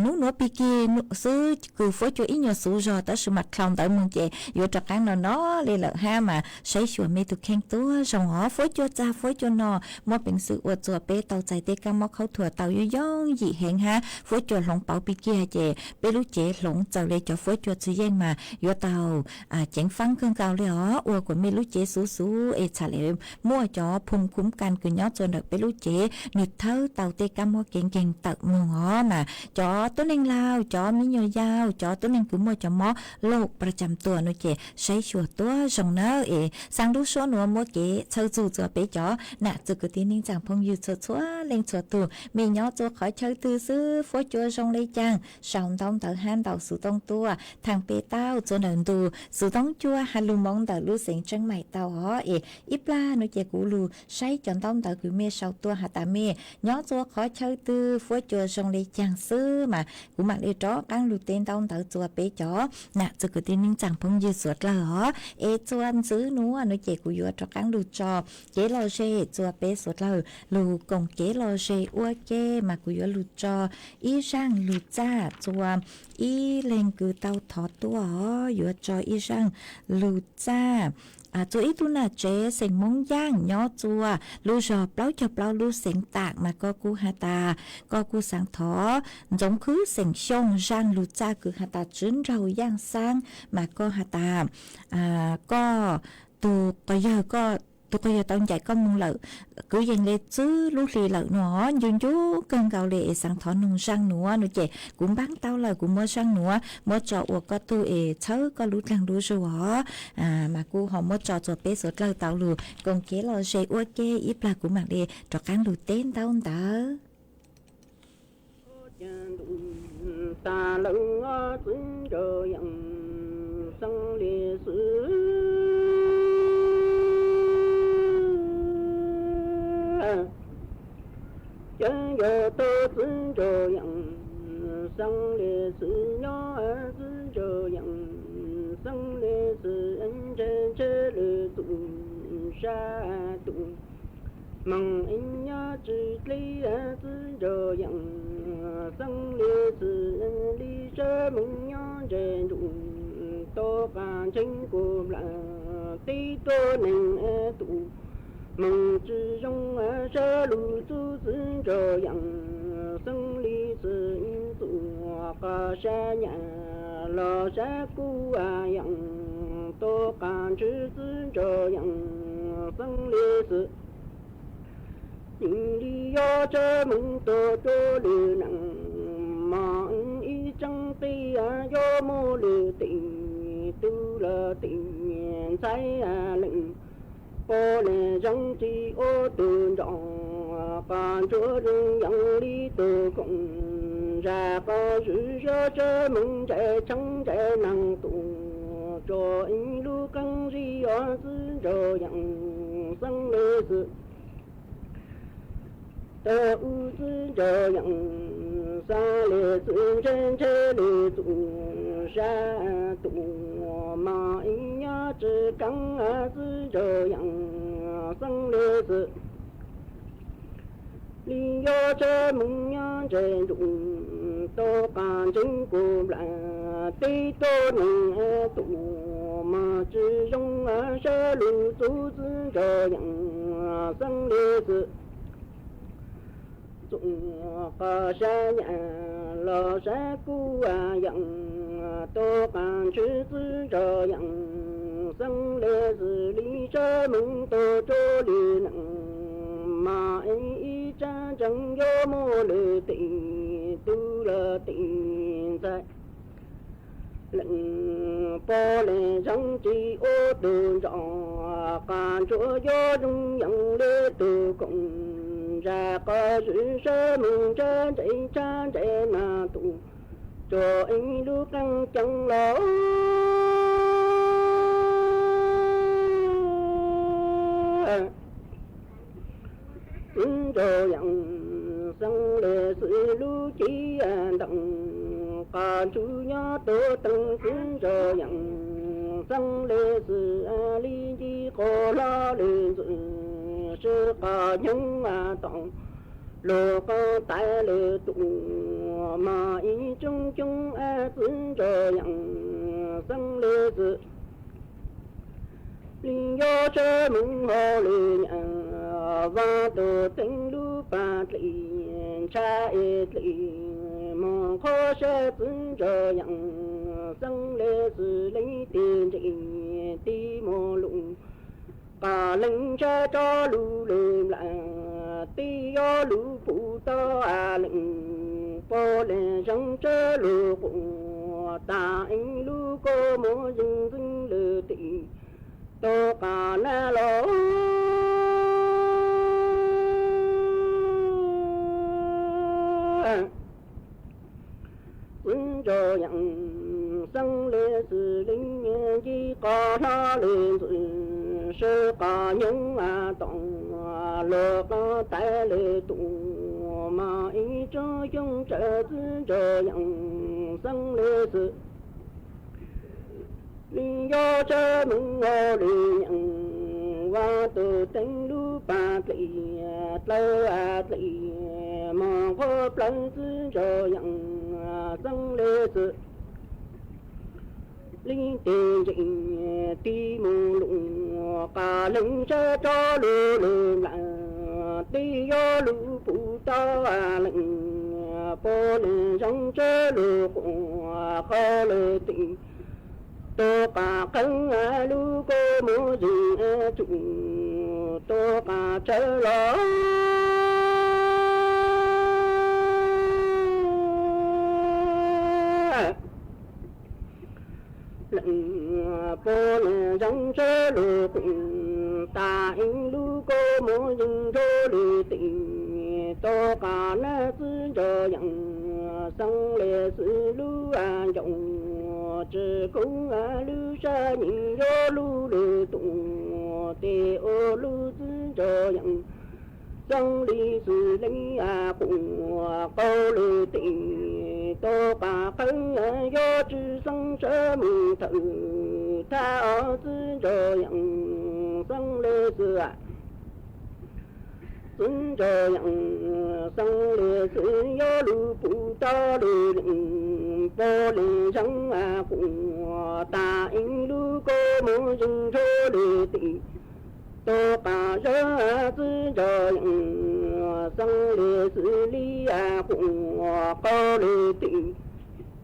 nub nuav pig kig xwb kws fuab cua ib nyuas xuv zog tab sis mas dlhau ntawd moog ces yuav rov qaab no no le lawm hab mas saib xyuas mej tug kheej tuab zoo os. Fuab cua txag fuab cua no muaj peev xwm ua txuas peb tau txais tej kab mob khaub thuas tau yooj yooj yim heev hab. Fuab cua hloov pauv pig kiag ces peb lub cev hloov txawm le cov fuab cua txwv yeej mas yuav tau ceev faab kawg nkaus le os, ua kuas mej lub cev xuv xuv es txham le muaj cov phum khuv kas kws nyob txuas ntawm peb lub cev nwg thawb tau tej kab mob kev nkeeg tawm moog os. Mas cov tuab neeg laug, cov me nyuam yaus, cov tuab neeg kws muaj cov mob loj pas tsam tuam no ces saib xyuas tuab zoo nawb. Es xaa lub suab nuav muab kev txhawb txug txuas peb cov nam txwg kwv tij neej tsaa phooj ywg txhua txhua leej txhua tug, mej nyob txuas qhov chaw twg xwb fuab cua zoo le caag sau ntaub ntawv hab ntaus xuv tooj tuaj thaam peb tau txuas ntawm ntu xuv tooj cua has lug moov ntawm lub xeev Tseeb Maim tau os. Es ib plag no ces kuv lug saib cov ntaub ntawv kws mej sau tuaj has tas mej nyob txuas qhov chaw twg fuab cua zoo le caag xwb mas kuv mam le rov qaab lug teb ntaub ntawv txuas peb cov nam txwg kwv tij neej tsaa phooj ywg suav dlawg os. Es txuas ntxiv nuav no ces kuv yuav rov qaab lug tso kev lom zem txuas peb suav dlawg lug koom kev lom zem ua ke mas kuv yuav lug tso ib zaaj lug txaj txuas ib leeg kws tau thov tuaj os, yuav tso ib zaaj lug txaj txuas ib tug nam tsev xeem Moob Yaaj nyob txuas lub zog plaub caug plaub lub xeev Taam mas koj kuj has tas koj kuj xaav thov Ntxoov Khwb xeem Xyooj zaaj lug txaj kws has tas Tswv Nraug Yaaj Xaab mas koj has tas koj tug quas yawg, tug quas yawg tau ncaim koj moog lawm kwv yees le tswb lub hli lawm no, ncu ncu kawg nkaus le es xaav thov noog zaaj nuav no ces kuv npaab tau lawm kuv muab zaaj nuav muab tso ua koj tug es txhawb koj lub dlaag lub zug os. Mas kuv ho muab tso txuas peb suav dlawg tau lug koom kev lom zem ua ke ib plag kuv mam le rov qaab lug teb ntaub ntawv. Tag lawm txwv nraug yaam xeeb le xwb. Cav yog tau txwv nraug yaam xeeb le xwb, nyob txwv nraug yaam xeeb le xwb, ntshe ntshe lwm tus sab tus moog nyob tsi dleb txwv nraug yaam xeeb le xwb, li sab moog nyob ntseg nruj tau qas ntseeg kuv nplaag teb tuab neeg tus moog tsi zoo sab lug txuj txwv nraug yaam xeeb le xwb, txuj qas sab nyam los sab kuj yaam tau qas ntshwv txwv nraug yaam xeeb le xwb. Yeej li yog sab moog tau rua lwm neeg mog, ib tseeb teb yog muaj lwm tes tub los tes ntxhais leej, poj le zoo tsi ua tug nrog qas ntsuab zoo yeej li tug koom zag qas zwm zog sab moog ntsais tsheeb ntsais neeg tus tso ib lub qeeb zig os txwv nraug yaam xeeb le xwb. Tau u txwv nraug yaam xeeb le xwb, ntshe ntshe lwm tus sab tus mog ib nyob tsi keeb txwv nraug yaam xeeb le xwb. Li yog sab moog nyob ntseg nruj tau qas ntseeg kuv nplaag teb tuab neeg tus mog tsi zoo sab lug txuj txwv nraug yaam xeeb le xwb. Txuj qas sab nyam los sab kuj yaam tau qas ntshwv txwv nraug yaam xeeb le xwb, li sab moog tau rua lwm neeg seev yuav muaj lwm tes tub los tes ntxhais. Leej pog leej zoo tsis ua tus ntxhais, qas ntsuav yuav zoo yeej li tus koom, zaj qos zwm sab mus tshab ntsej tshab ntsej na tus, tsuas ib lub qeej ceev los. Txiv ntsuag yeej xeeb li xwb lub cib ntees, qos ntsuav nyob tuaj teev txiv ntsuag yeej xeeb li xwb li nci qos hlo li ntxwv, sib qos nyoog tom luag qos tais li tus, mas ib tsoom xyoo txiv ntsuag yeej xeeb li xwb. Li yuav sab mus hauj lwm nyeem, Vaj tus teev lub pas dlim, ntshai dlim mus qhuav sab txiv ntsuag yeej xeeb li xwb li tis ntsis tig mus lus, qos leej ntshai tso lus li mlam, tig yuav lus pum tau leej pog leej zoo tsa lus quas, tas ib lub kua muag zeeg ntxeev lwm tes, tus qos na los. Txiv ntsuag yeej xeeb li xwb li nci qos hlo li ntxwv, sib qos nyoog tom luag qos tais li tus, mas ib tsoom xyoo txiv ntsuag yeej xeeb li xwb. Li yuav sab mus hauj lwm nyeem, Vaj tus teev lub pas dlim, dlawb dlim mus qhuav plawv txiv ntsuag yeej xeeb li xwb. Li tis ntsis tig mus lus, qos leej ntshai tso lus li mlam, tig yuav lus pum tau leej pog leej zoo tsa lus quas, qos li tis, tus qos qeeb lub kua muag zeeg tsum, tus qos tshawb los. Leej pog leej zoo tsa lus quas, tas ib lub kua muag zeeg nrog li tis, tus qos na txiv ntsuag yeej xeeb li xwb lub ncauj, tsis kub lub sab nyeem yuav lub lwm tus, tes ua lub txiv ntsuag yeej xeeb li xwb li quas, qos li tis, tus qos qeeb yuav tsis xeeb sab mus thawm, thab ob txiv ntsuag yeej xeeb li xwb. Txiv ntsuag yeej xeeb li xwb yuav lus pum tau li leej pog leej zoo quas, tas ib lub kua muag zeeg nrog li tis, tus qos zab txiv ntsuag yeej xeeb li xwb li quas, qos li tis,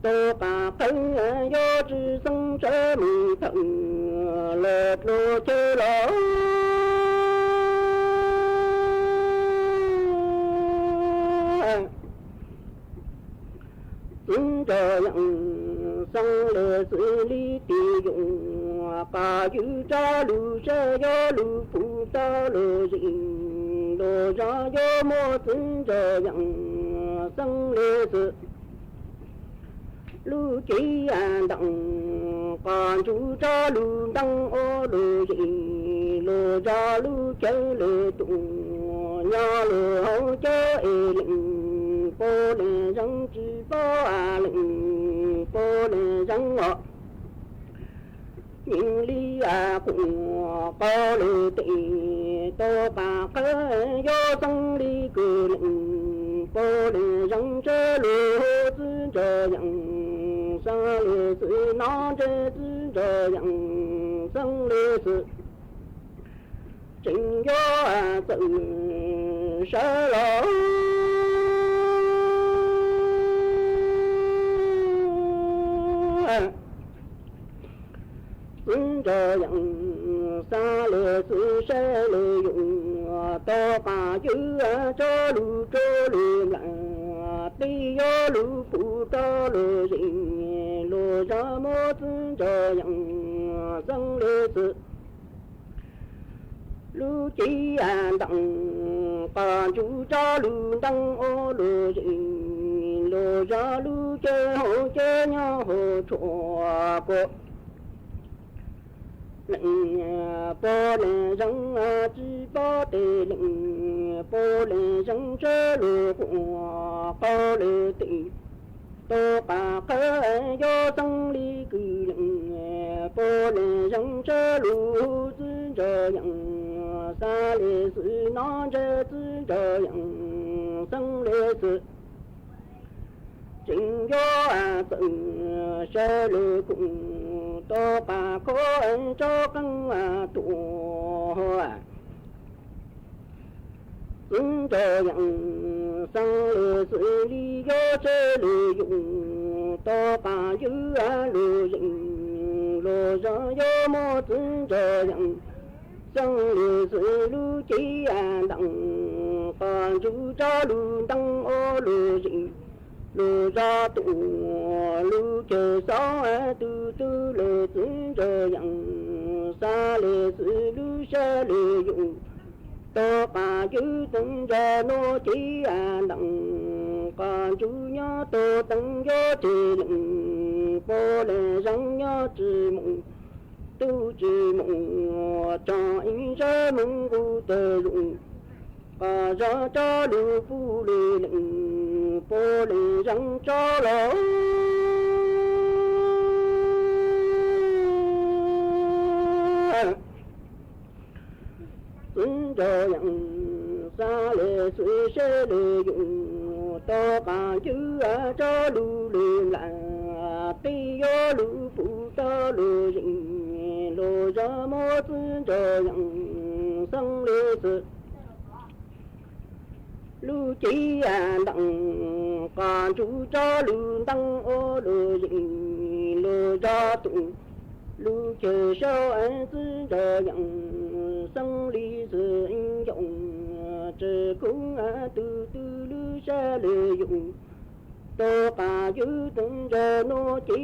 tus qos qeeb yuav tsis xeeb sab mus thawm, lawm dluag chaw los. Txiv ntsuag yeej xeeb li xwb li tis yuav, qos ywj tso lus sab yuav lus pum tau lus zim, lus zog yuav muaj txiv ntsuag yeej xeeb li xwb. Lub cib ntees qos ntsuav tso lus ntees ua lus zim, lus zog lub chaw li tus, nyob lus hauv chaw es leej pog leej zoo tsis paub, leej pog leej zoo os. Nyeem li quas, qos li tis, tus qos qeeb yuav xeeb li kws leej pog leej zoo tsa lus, txiv ntsuag yeej xeeb li xwb, nov ntsej txiv ntsuag yeej xeeb li xwb. Tseem yuav txawm sawv los. Txiv ntsuag yeej xeeb li xwb, saib li yus Toj qab ywj tso lug rua lug nplaim, tej yuav lug pum rov lug zim, lug zog muab txiv ntsuag yeem xeeb le xwb. Lub cev ntees qab ntsug rov lug ntees ua lug zim, lug zog lub caij hauv caij nyob hauv tshuam kua. Leej pog leej zeeg tsis paub tes, leej pog leej zeeg tshab lug quas qau le tes. Toj qab qhawv yuav xeeb le kws, leej pog leej zeeg tshab lug txiv ntsuag yeem, xav le xwb nov ntshe txiv ntsuag yeem xeeb le xwb. Tseem yuav txawm sawv le koom, toj qab khob tso qeej tuaj. Txiv ntsuag yeem xeeb le xwb li yuav sawv le yus, toj qab ywj lug zeem, lug zog yuav muab txiv ntsuag yeem xeeb le xwb. Lub cev ntees qab ntsug rov lug ntees ua lug zim, lug zog tuaj lub caij xauv tug tug le txiv ntsuag yeem, xav le xwb lub sab le yus. Toj qab ywj txiv ntsuag nuav cev ntees qab ntsug nyob tuaj teev yuav tes, leej pog leej zeeg nyob tsis moov, tub tsis moov, tsoom ib sab moog nqus tawg zoov. Qab zog tso lug pum le leej pog leej zeeg tso los. Txiv ntsuag yeem xav le xwb sawv le yus, toj qab ywj tso lug le nplaim, tej yuav lug pum rov lug zim, lug zog muab txiv ntsuag yeem xeeb le xwb. Lub cev ntees qab ntsug rov lug ntees ua lug zim, lug zog tuaj lub caij xauv txiv ntsuag yeem xeeb le xwb. Nyob tsis kub tug tug lub sab le yus, toj qab ywj txiv ntsuag nuav cev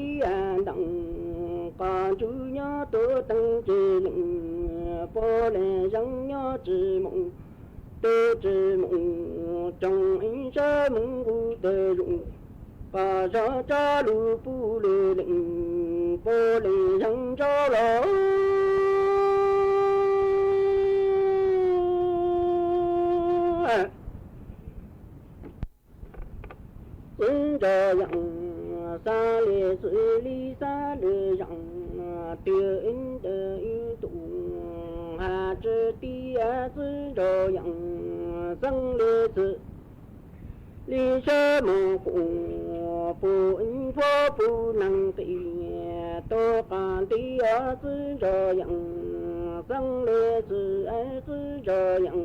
ntees qab ntsug nyob tuaj teev tes, leej pog leej zeeg nyob tsis moov, tub tsis moov, tsoom ib sab moog nqus tawg zoov. Qab zog tso lug pum le leej pog leej zeeg tso los. Txiv ntsuag yeem xav le xwb li xav le zeem, tiag ib ntawm ib tug has tsi tias txiv ntsuag yeem xeeb le xwb. Li sab moog quas pum ib puab pum neeg qis, toj qab ntiag txiv ntsuag yeem xeeb le xwb, txiv ntsuag yeem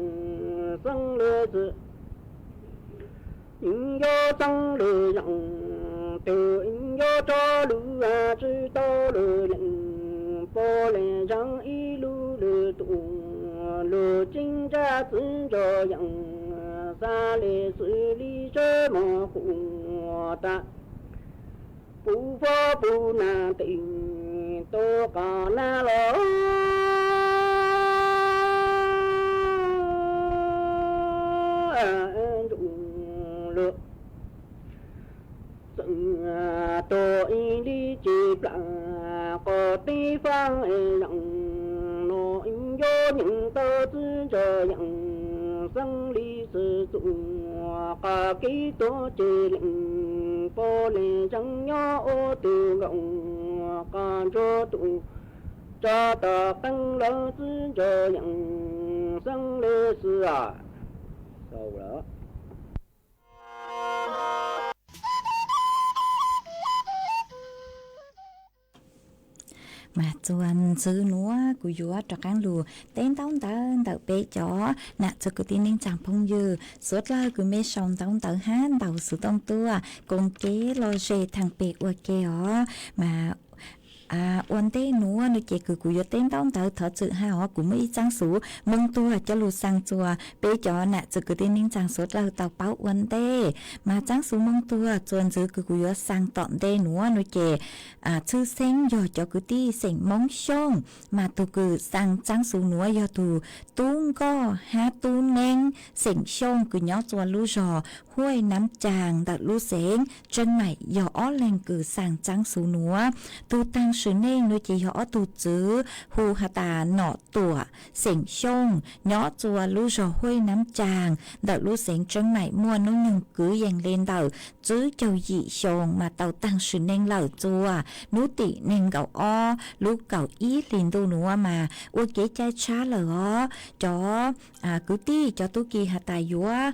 xeeb le xwb. Yuav xeeb le zeem, tes yuav rov lug tsi tau le leej pog leej zeeg ib lub le tug, lug tseeb ntsab txiv ntsuag yeem xav le xwb li sab moog quas tag. Pum puab pum neeg qis, toj qab nag los ntsug lug. Txeem tuag ib li tsis plam, qhov tib faaj zeem, nuav yuav nyeem tau txiv ntsuag yeem xeeb li xwb txug. Qhov kev tuag ces leej pog leej zeeg nyob ua tug nkaus, qhov ntsuag tug tso tom qeej lawm txiv ntsuag yeem xeeb le xwb. Mas txuas ntxiv nuav kuv yuav rov qaab lug teb ntaub ntawv ntawm peb cov nam txiv kwv tij neej tsaa phooj ywg suav dlawg kws mej sau ntaub ntawv hab ntaus xuv tooj tuaj koom kev lom zem thaam pem ua ke os. Mas ua ntej nuav no ces kws kuv yuav teb ntaub ntawv thov txim hab os, kuv muaj ib txaab xuv moo tuag coj lug xaa txuas peb cov nam txiv kwv tij neej tsaa suav dlawg tau paub ua ntej. Mas txaab xuv moo tuag txuas ntxiv kws kuv yuav xaa tom ntej nuav no ces tshwj xeeb yog cov kwv tij xeem Moob Xyooj, mas tug kws xaa txaab xuv nuav yog tug tub nkoj hab tub neeb xeem Xyooj kws nyob txua lub zog Huaj Nab Caag ntawm lub xeev Tseeb Maim, yog ob leeg kws xaa txaab xuv nuav. Tug taag sim neej nuav ces yog ob tug txwv hu has tas Nom Tuam xeem Xyooj nyob txua lub zog Huaj Nab Caag ntawm lub xeev Tseeb Maim, muaj noob nyoog kwv yees le ntawm tswb caug yim xyoo mas tau taag sim neej lawm txua nub tim neeg nkaum ob lub kaum ib hlis ntuj nuav mas ua kev cai tshab lawm os. Cov kwv tij cov tub ki has tas yuav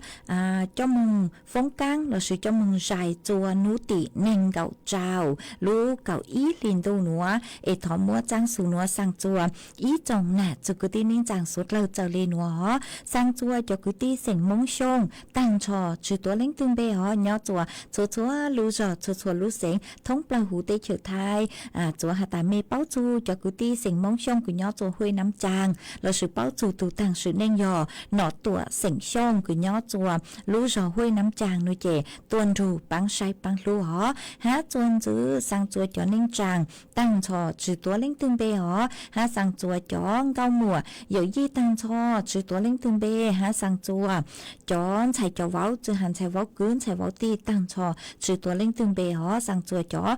coj moog foob kaab lossis coj moog zais txua nub tim neeg nkaum rau lub kaum ib hlis ntuj nuav es thov muab txaab xuv nuav xaa txua ib tsoom nam txiv kwv tij neej tsaa suav dlawg txawm le nuav os. Xaa txua cov kwv tij xeem Moob Xyooj taag nrho tsi tuav leej twg npe os, nyob txua txhua txhua lub zog txhua txhua lub xeev thoob plawg huv teb chaws Thaib. Txuav has tas mej paub txug cov kwv tij xeem Moob Xyooj kws nyob txua Huaj Nab Caag lossis paub txug tug taag sim neej yog Nom Tuam xeem Xyooj kws nyob txua lub zog Huaj Nab Caag nuav ces tuaj nrug paab saib paab hlub os. Hab txuas ntxiv xaa txua cov neej tsaa taag nrho tsi tuav leej twg npe os, hab xaa txua cov nkauj muam yawm yij taag nrho tsi tuav leej twg npe, hab xaa txua cov ntxhais cov vauv, tsi has ntxhais vauv kwv ntxhais vauv tij taag nrho tsi tuav leej twg npe os. Xaa txua cov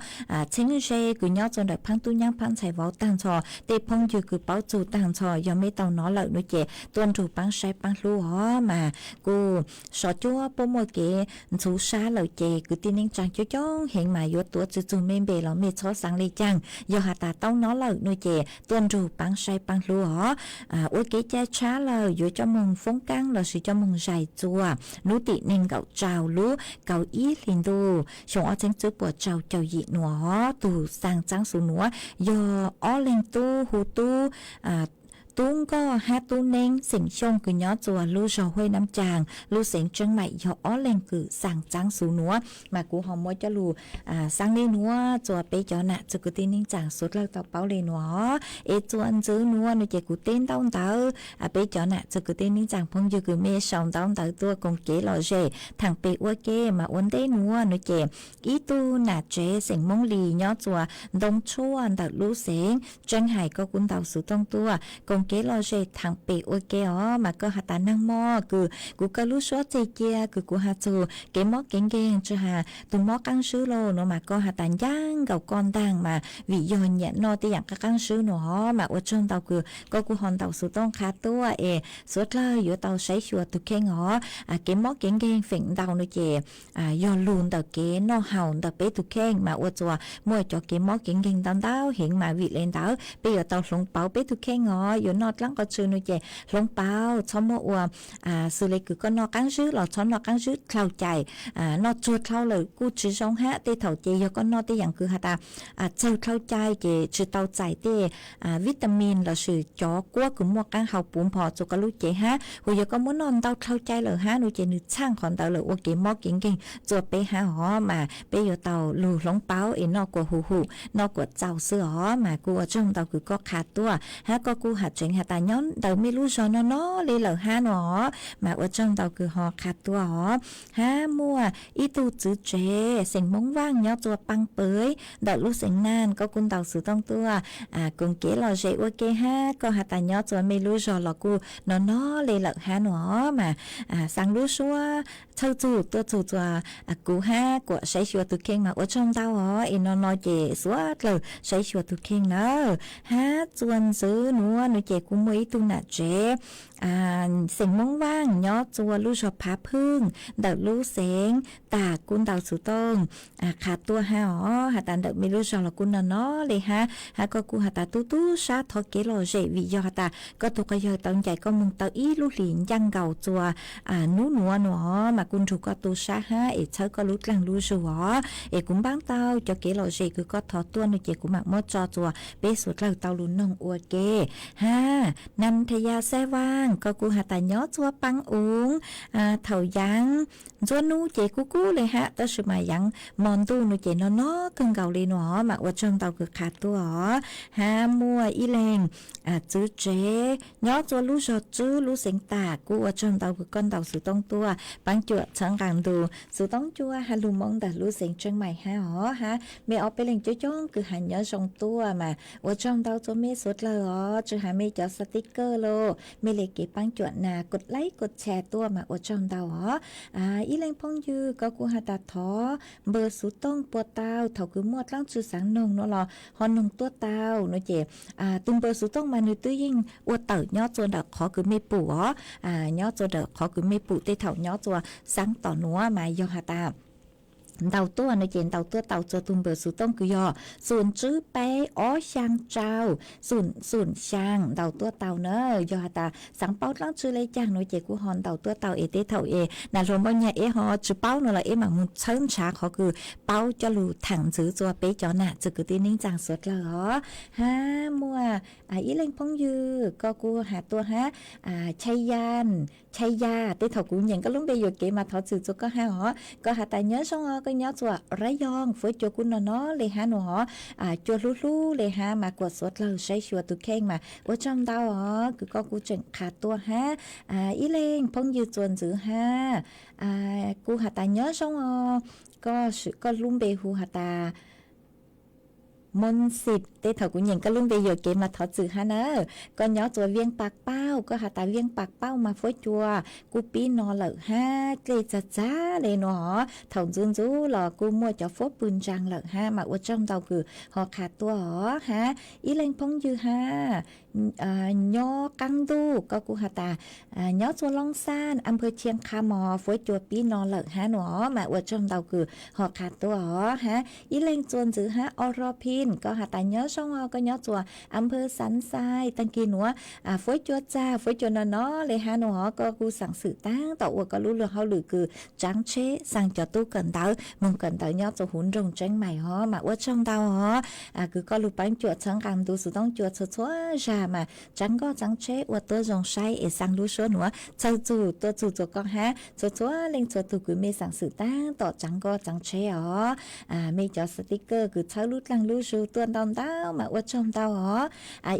txheeb ze kws nyob txua ntawm phaab tub nyaab phaab ntxhais vauv taag nrho, tej phooj ywg kws paub txug taag nrho, yog mej tau nov lawm nuav ces tuaj nrug paab saib paab hlub os. Mas kuj sov cuab puab muaj kev ntxhuv sab lawm ces kwv tij neej tsaa coob coob heev mas yuav tuav tsi txug mej npe los mej txhob xaa le caag. Yog has tas tau nov lawm nuav ces tuaj nrug paab saib paab hlub os. Ua kev cai tshab lawm yuav coj moog foob kaab lossis coj moog zais txua nub tim neeg nkaum rau lub kaum ib hlis ntuj xyoo ob txheeb tswb puas rau caum yim nuav. Tug xaa txaab xuv nuav yog ob leeg tub hu tub Tub Nkoj hab Tub Neeb xeem Xyooj kws nyob txua lub zog Huaj Nab Caag lub xeev Tseeb Maim, yog ob leeg kws xaa txaab xuv nuav. Mas kuv ho muab coj lug xaa le nuav txua peb cov nam txiv kwv tij neej tsaa suav dlawg tau paub le nuav. Es txuas ntxiv nuav nuav ces kuv teb ntaub ntawv peb cov nam txiv kwv tij neej tsaa phooj ywg kws mej sau ntaub ntawv tuaj koom kev lom zem thaam pem ua ke. Mas ua ntej nuav nuav ces ib tug nam tsev xeem Moob Lis nyob txua Ntoo Tshuaj ntawm lub xeev Tseeb Hais, koj kuj ntaus xuv tooj tuaj koom kev lom zem thaam pem ua ke os. Mas koj has tas nag mo kws kuv kaw lub suab txeg cia kws kuv has txug kev mob kev nkeeg tsi has tug mob qaab zib lauj nuav mas koj has tas ncaaj nkaus koj ntaag mas vim yog nyiam noj tej yaam qaab qaab zib nuav os. Mas ua tsaug ntau kws koj kuj ho ntaus xuv tooj qha tuaj es suav dlawg yuav tau saib xyuas tug kheej os. Kev mob kev nkeeg feem ntau nuav ces yog lug ntawm kev noj haus ntawm peb tug kheej mas ua txua muaj cov kev mob kev nkeeg ntau ntau heev mas vim le ntawd peb yuav tau hloov pauv peb tug kheej os. Yuav noj dlaab qhov tsi nuav ces hloov pauv, txhob muab ua xws le kws koj noj qaab zib los txhob noj qaab zib dlhau cai. Noj tsuag dlhau lawm kuj tsi zoo hab. Tej thaum ces yog koj noj tej yaam kws has tas txawg dlhau cai ces tsi tau txais tej vitamin lossis cov kuab kws muaj qaab hau puv npo txug koj lub cev hab. Hos yog koj muab noj ntau dlhau cai lawm hab nuav ces nwg txhaaj qhov ntawd lawm ua kev mob kev nkeeg txua peb hab os. Mas peb yuav tau lug hloov pauv es noj kuas hum hum noj kuas txaus xwb os. Mas kuj ua tsaug ntau kws koj qha tuaj hab koj kuj has tseev has tas nyob ntawm mej lub zog no no le lawm hab nuav os. Mas ua tsaug ntau kws ho qha tuaj os. Hab muaj ib tug txiv tsev xeem Moob Vaaj nyob txua Paaj Pawv ntawm lub xeev Naj, koj kuj ntaus xuv tooj tuaj koom kev lom zem ua ke hab koj has tas nyob txua mej lub zog los kuj no no le lawm hab nuav os. Mas xaa lub suab txhawb txug tuaj txug txua kuv hab kuas saib xyuas tug kheej mas ua tsaug ntau os. Es no no ces suav dlawg saib xyuas tug kheej nawb. Hab txuas ntxiv nuav nuav ces kuj muaj ib tug nam tsev xeem Moob Vaaj nyob txua lub zog Phav Phwj ntawm lub xeev Tag, kuj ntaus xuv tooj qha tuaj hab os. Has tas ntawm mej lub zog los kuj no no le hab, hab koj kuj has tas tu tu sab thov kev lom zem vim yog has tas koj tug quas yawg tau ncaim koj moog tau ib lub hlis ncaaj nkaus txua nub nuav nuav os. Mas kuj nrug koj tu sab hab es txhawb koj lub dlaag lub zug os. Es kuv npaab tau cov kev lom zem kws koj thov tuaj nuav ces kuv maam muab tso txua peb suav dlawg tau lug noog ua ke hab. Nam Thas Yas Xais Vaas, koj kuj has tas nyob txua Paab Uv, thaum yaav ntxuab nub ces kub kub le hab, tab sis mas yaav mo ntuj no ces no no kawg nkaus le no mas ua tsaug ntau kws qha tuaj os. Hab muaj ib leeg txwv tsev nyob txua lub zog Tswb lub xeev Tam, kuj ua tsaug ntau kws koj ntaus xuv tooj tuaj paab cuam txhawb nqaa ntu xuv tooj cua has lug moo ntawm lub xeev Tsheej Maim hab os. Hab mej ob peb leeg coob coob kws has nyob zoo tuaj mas ua tsaug ntau txua mej suav dlawg os, tsi has mej cov sticker los mej le kev paab cuam nas kod like kod share tuaj mas ua tsaug ntau os. Ib leeg phooj ywg koj kuj has tas thov npawg xuv tooj puas tau, thaum kws muaj dlaab tsi xaav noog no los ho noog tuaj tau no ces tus npawg xuv tooj mas nwg twb yeej ua tawm nyob txua ntawm qhov kws mej pum os, nyob txua ntawm qhov kws mej pum tej thaum nyob txua xaav tom nuav mas yog has tas ntaus tuaj no ces ntaus tuaj tau txua tus npawg xuv tooj kws yog xum tswb peb ob xyaa tsau xum xum xyaa ntaus tuaj tau na. Yog has tas xaav paub dlaab tsi le caag no ces kuj ho ntaus tuaj tau es tej thaum es nam hluas Npauj Nyag eb ho tsi paub no los eb mam moog txhawb nrhav qhov kws paub coj lug thaam ntxiv txua peb cov nam txiv kwv tij neej tsaa suav dlawg os. Hab muaj ib leeg phooj ywg koj kuj has tuaj hab, Chai Yan, Chai Ya, tej thaum kuv nyeem koj lub npe yuam kev mas thov txim txua koj hab os. Koj has tas nyob zoo os, koj nyob txua Rayong, fuab cua kuj no no le hab no os, cua hlub hlub le hab mas kuas suav dlawg saib xyuas tus kheej mas ua tsaug ntau os kws koj kuj tseem qha tuaj hab. Ib leeg phooj ywg txuas ntxiv hab, kuj has tas nyob zoo os, koj swm koj lub npe hu has tas Moos Xim, tej thaum kuv nyeem koj lub npe yuam kev mas thov txim hab na. Koj nyob txua Viaj Pas Pauj, koj has tas Viaj Pas Pauj mas fuab cua kuj pib no lawm hab, dlej txag txag le no os, thaum ntxuv ntxuv los kuj muaj cov fuab pw ntsaa lawm hab mas ua tsaug ntau kws ho qha tuaj os hab. Ib leeg phooj ywg hab, nyob qaab ntuj, koj kuj has tas nyob txua Loob Xaj, am pawg Chiaj Qha mog, fuab cua pib no lawm hab no os mas ua tsaug ntau kws ho qha tuaj os hab. Ib leeg txuas ntxiv hab, Ua Ro Phin, koj has tas nyob zoo os, koj nyob txua am pawg Xav Xais, taag kis nuav fuab cua txag fuab cua no no le hab no os, koj kuj xaam xwm taab tom ua koj lub luag hauj lwm kws tsaav tsheb xaa cov tub kawm ntawv moog kawm ntawv nyob txua huv nroog Tseeb Maim os mas ua tsaug ntau os. Kws koj lug paab cuam txhawb nqaa ntu xuv tooj cua txhua txhua zag mas tsaav nkoj tsaav tsheb ua tuab zoo saib es xaa lub suab nuav txhawm txug tuaj txug txua koj hab txhua txhua leej txhua tug kws mej xaam xwm taab tom tsaav nkoj tsaav tsheb os. Mej cov sticker kws txhawb lub dlaag lub zug tuaj ntau ntau mas ua tsaug ntau os.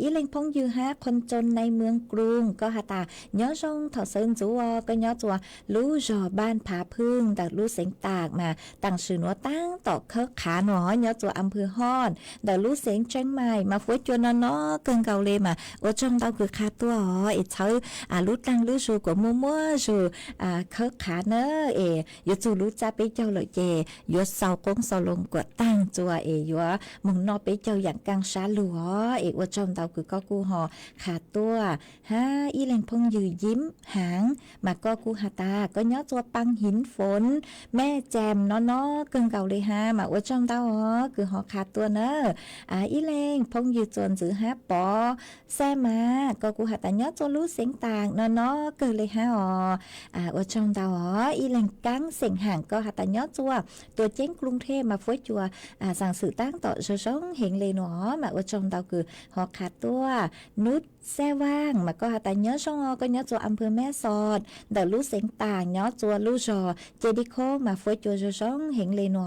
Ib leeg phooj ywg hab, Qhua Tsoos Nais Mws Kruv, koj has tas nyob zoo thaum sawv ntxuv os, koj nyob txua lub zog Npaj Phav Phwj ntawm lub xeev Tam mas taam sim nuav taab tom khawb qhav no nyob txua am pawg Hoj ntawm lub xeev Tseeb Maim mas fuab cua no no kawg nkaus le mas ua tsaug ntau kws qha tuaj os es txhawb lub dlaag lub zug kuas muaj muaj zug khawb qhav na es yuav txug lub txaj peb caug lawm ces yuav xaus qoob xaus loo kuas taag txua es yuav moog noj peb caug yaam kaaj sab lug os es ua tsaug ntau kws koj kuj ho qha tuaj hab. Ib leeg phooj ywg Yim Haav mas koj kuj has tas koj nyob txua Paj Hiv Foov, Mej Txeem no no kawg nkaus le hab mas ua tsaug ntau os kws ho qha tuaj na. Ib leeg phooj ywg txuas ntxiv hab, Pov Xaj Mas, koj kuj has tas nyob txua lub xeev Taam no no kawg le hab os. Ua tsaug ntau os. Ib leeg Kaab Xeem Haam, koj has tas nyob txua Tuam Ceeb Kruv Thej mas fuab cua xaam xwm taab tom zoo zoo heev le no mas ua tsaug ntau kws ho qha tuaj. Nub Xaj Vaaj mas koj has tas nyob zoo os, koj nyob txua am pawg Meb Xos ntawm lub xeev Taam nyob txua lub zog Ceg Dib Khoob mas fuab cua zoo zoo heev le no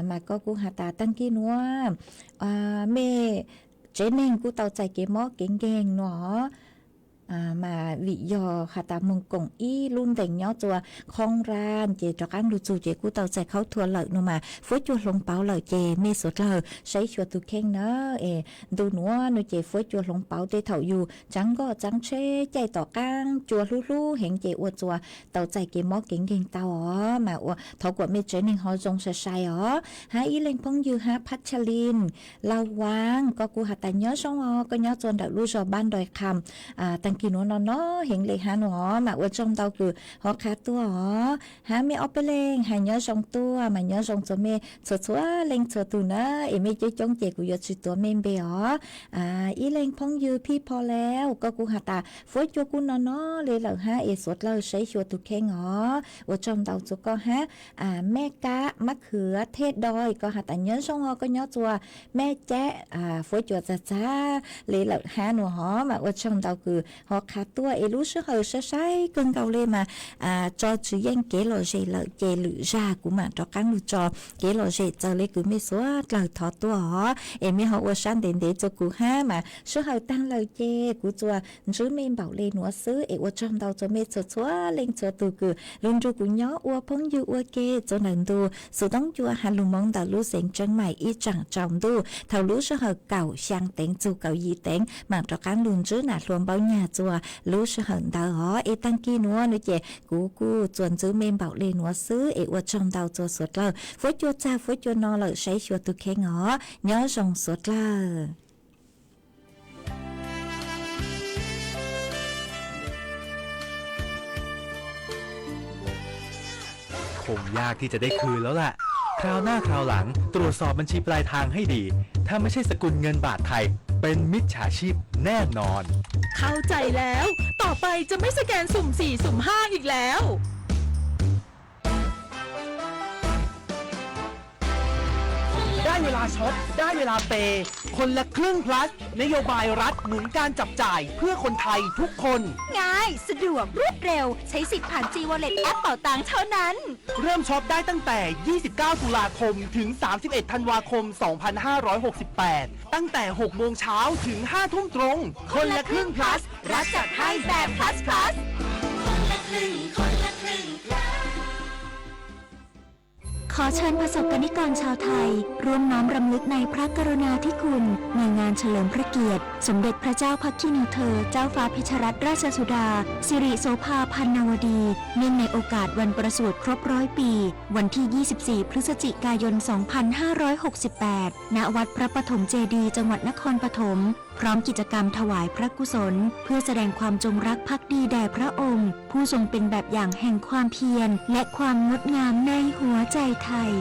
mas koj kuj has tas taag kis nuav mej tsev neeg kuj tau txais kev mob kev nkeeg no mas vim yog has tas moog koom ib lub ntees nyob txua Khoo Raa ces rov qaab lug txug ces kuj tau txais khaub thuas lawm no mas fuab cua hloov pauv lawm ces mej suav dlawg saib xyuas tug kheej na es ntu nuav no ces fuab cua hloov pauv tej thaum yug tsaav nkoj tsaav tsheb caij tom qaab cua hlub hlub heev ces ua txua tau txais kev mob kev nkeeg tau os mas thov kuas mej tsev neeg ho zoo sai sai os. Hab ib leeg phooj ywg hab Phab Tshaj Lin Lauj Vaaj, koj kuj has tas nyob zoo os, koj nyob txua ntawm lub zog Npab Nroi Qham taag Kis nuav no no heev le hab nuav mas ua tsaug ntau kws ho qha tuaj os. Hab mej ob peb leeg has nyob zoo tuaj mas nyob zoo txug mej txhua txhua leej txhua tug na, es mej coob coob ces kuv yuav tsis tuav mej npe os. Ib leeg phooj ywg Phij Pho Lauj, koj kuj has tas fuab cua kuj no no le lawm hab es suav dlawg saib xyuas tug kheej os. Ua tsaug ntau txug koj hab. Mej Kab Mab Khwv Thej Doi, koj has tas nyob zoo os, koj nyob txug Mej Cab, fuab cua txag txag le lawm hab nuav hov mas ua tsaug ntau kws ho qha tuaj es lub sij hawm sai sai kawg nkaus le mas tso tsw yeej kev lom zem lawm ces lwm zag kuv mam rov qaab lug tso kev lom zem txawm le kws mej suav dlawg thov tuaj os. Es mej ho ua sab ntev ntev txug kuv hab mas sij hawm taag lawm ces kuv tsuas ntsib mej npaum le nuav xwb es ua tsaug ntau txug mej txhua txhua leej txhua tug kws lug nrug kuv nyob ua phooj ywg ua ke txug ntawm ntu xus toob cua has lug moov ntawm lub xeev Tseeb Maim ib tsaam tsaus ntuj thaum lub sij hawm kaum xyaa teev txug kaum yim teev mam rov qaab lug ntsib nam hluas Npaub Nyag txug lub sij hawm ntawd os. Es taag kis nuav nuav ces kuv kuj tsuas ntsib mej npaum le nuav xwb es ua tsaug ntau txug suav dlawg fuab cua txag fuab cua no lawm saib xyuas tug kheej os. Nyob zoo suav dlawg. คงยากที่จะได้คืนแล้วล่ะ คราวหน้าคราวหลัง ตรวจสอบบัญชีปลายทางให้ดี ถ้าไม่ใช่สกุลเงินบาทไทย เป็นมิจฉาชีพแน่นอน เข้าใจแล้ว ต่อไปจะไม่สแกนสุ่มสี่ สุ่มห้า อีกแล้ว ได้เวลาช็อป ได้เวลาเปย์ คนละครึ่ง plus นโยบายรัฐหนุนการจับจ่ายเพื่อคนไทยทุกคน ง่าย สะดวก รวดเร็ว ใช้สิทธิ์ผ่าน G Wallet แอปเป๋าตังเท่านั้น เริ่มช็อปได้ตั้งแต่ ยี่สิบเก้า ตุลาคม ถึง สามสิบเอ็ด ธันวาคม สองพันห้าร้อยหกสิบแปด ตั้งแต่ หกโมงเช้า ถึง ห้าทุ่มตรง คนละครึ่ง plus รัฐจัดให้แบบ plus plus ขอเชิญประสบกนิกรชาวไทย ร่วมน้อมรำลึกในพระกรุณาธิคุณ ในงานเฉลิมพระเกียรติ สมเด็จพระเจ้าพักคินีเธอ เจ้าฟ้าเพชรรัตนราชสุดา สิริโสภาพันนวดี เนื่องในโอกาสวันประสูติครบร้อยปี วันที่ ยี่สิบสี่ พฤศจิกายน สองพันห้าร้อยหกสิบแปด ณ วัดพระปฐมเจดีย์ จังหวัดนครปฐม พร้อมกิจกรรมถวายพระกุศล เพื่อแสดงความจงรักภักดีแด่พระองค์ ผู้ทรงเป็นแบบอย่างแห่งความเพียร และความงดงามในหัวใจไทย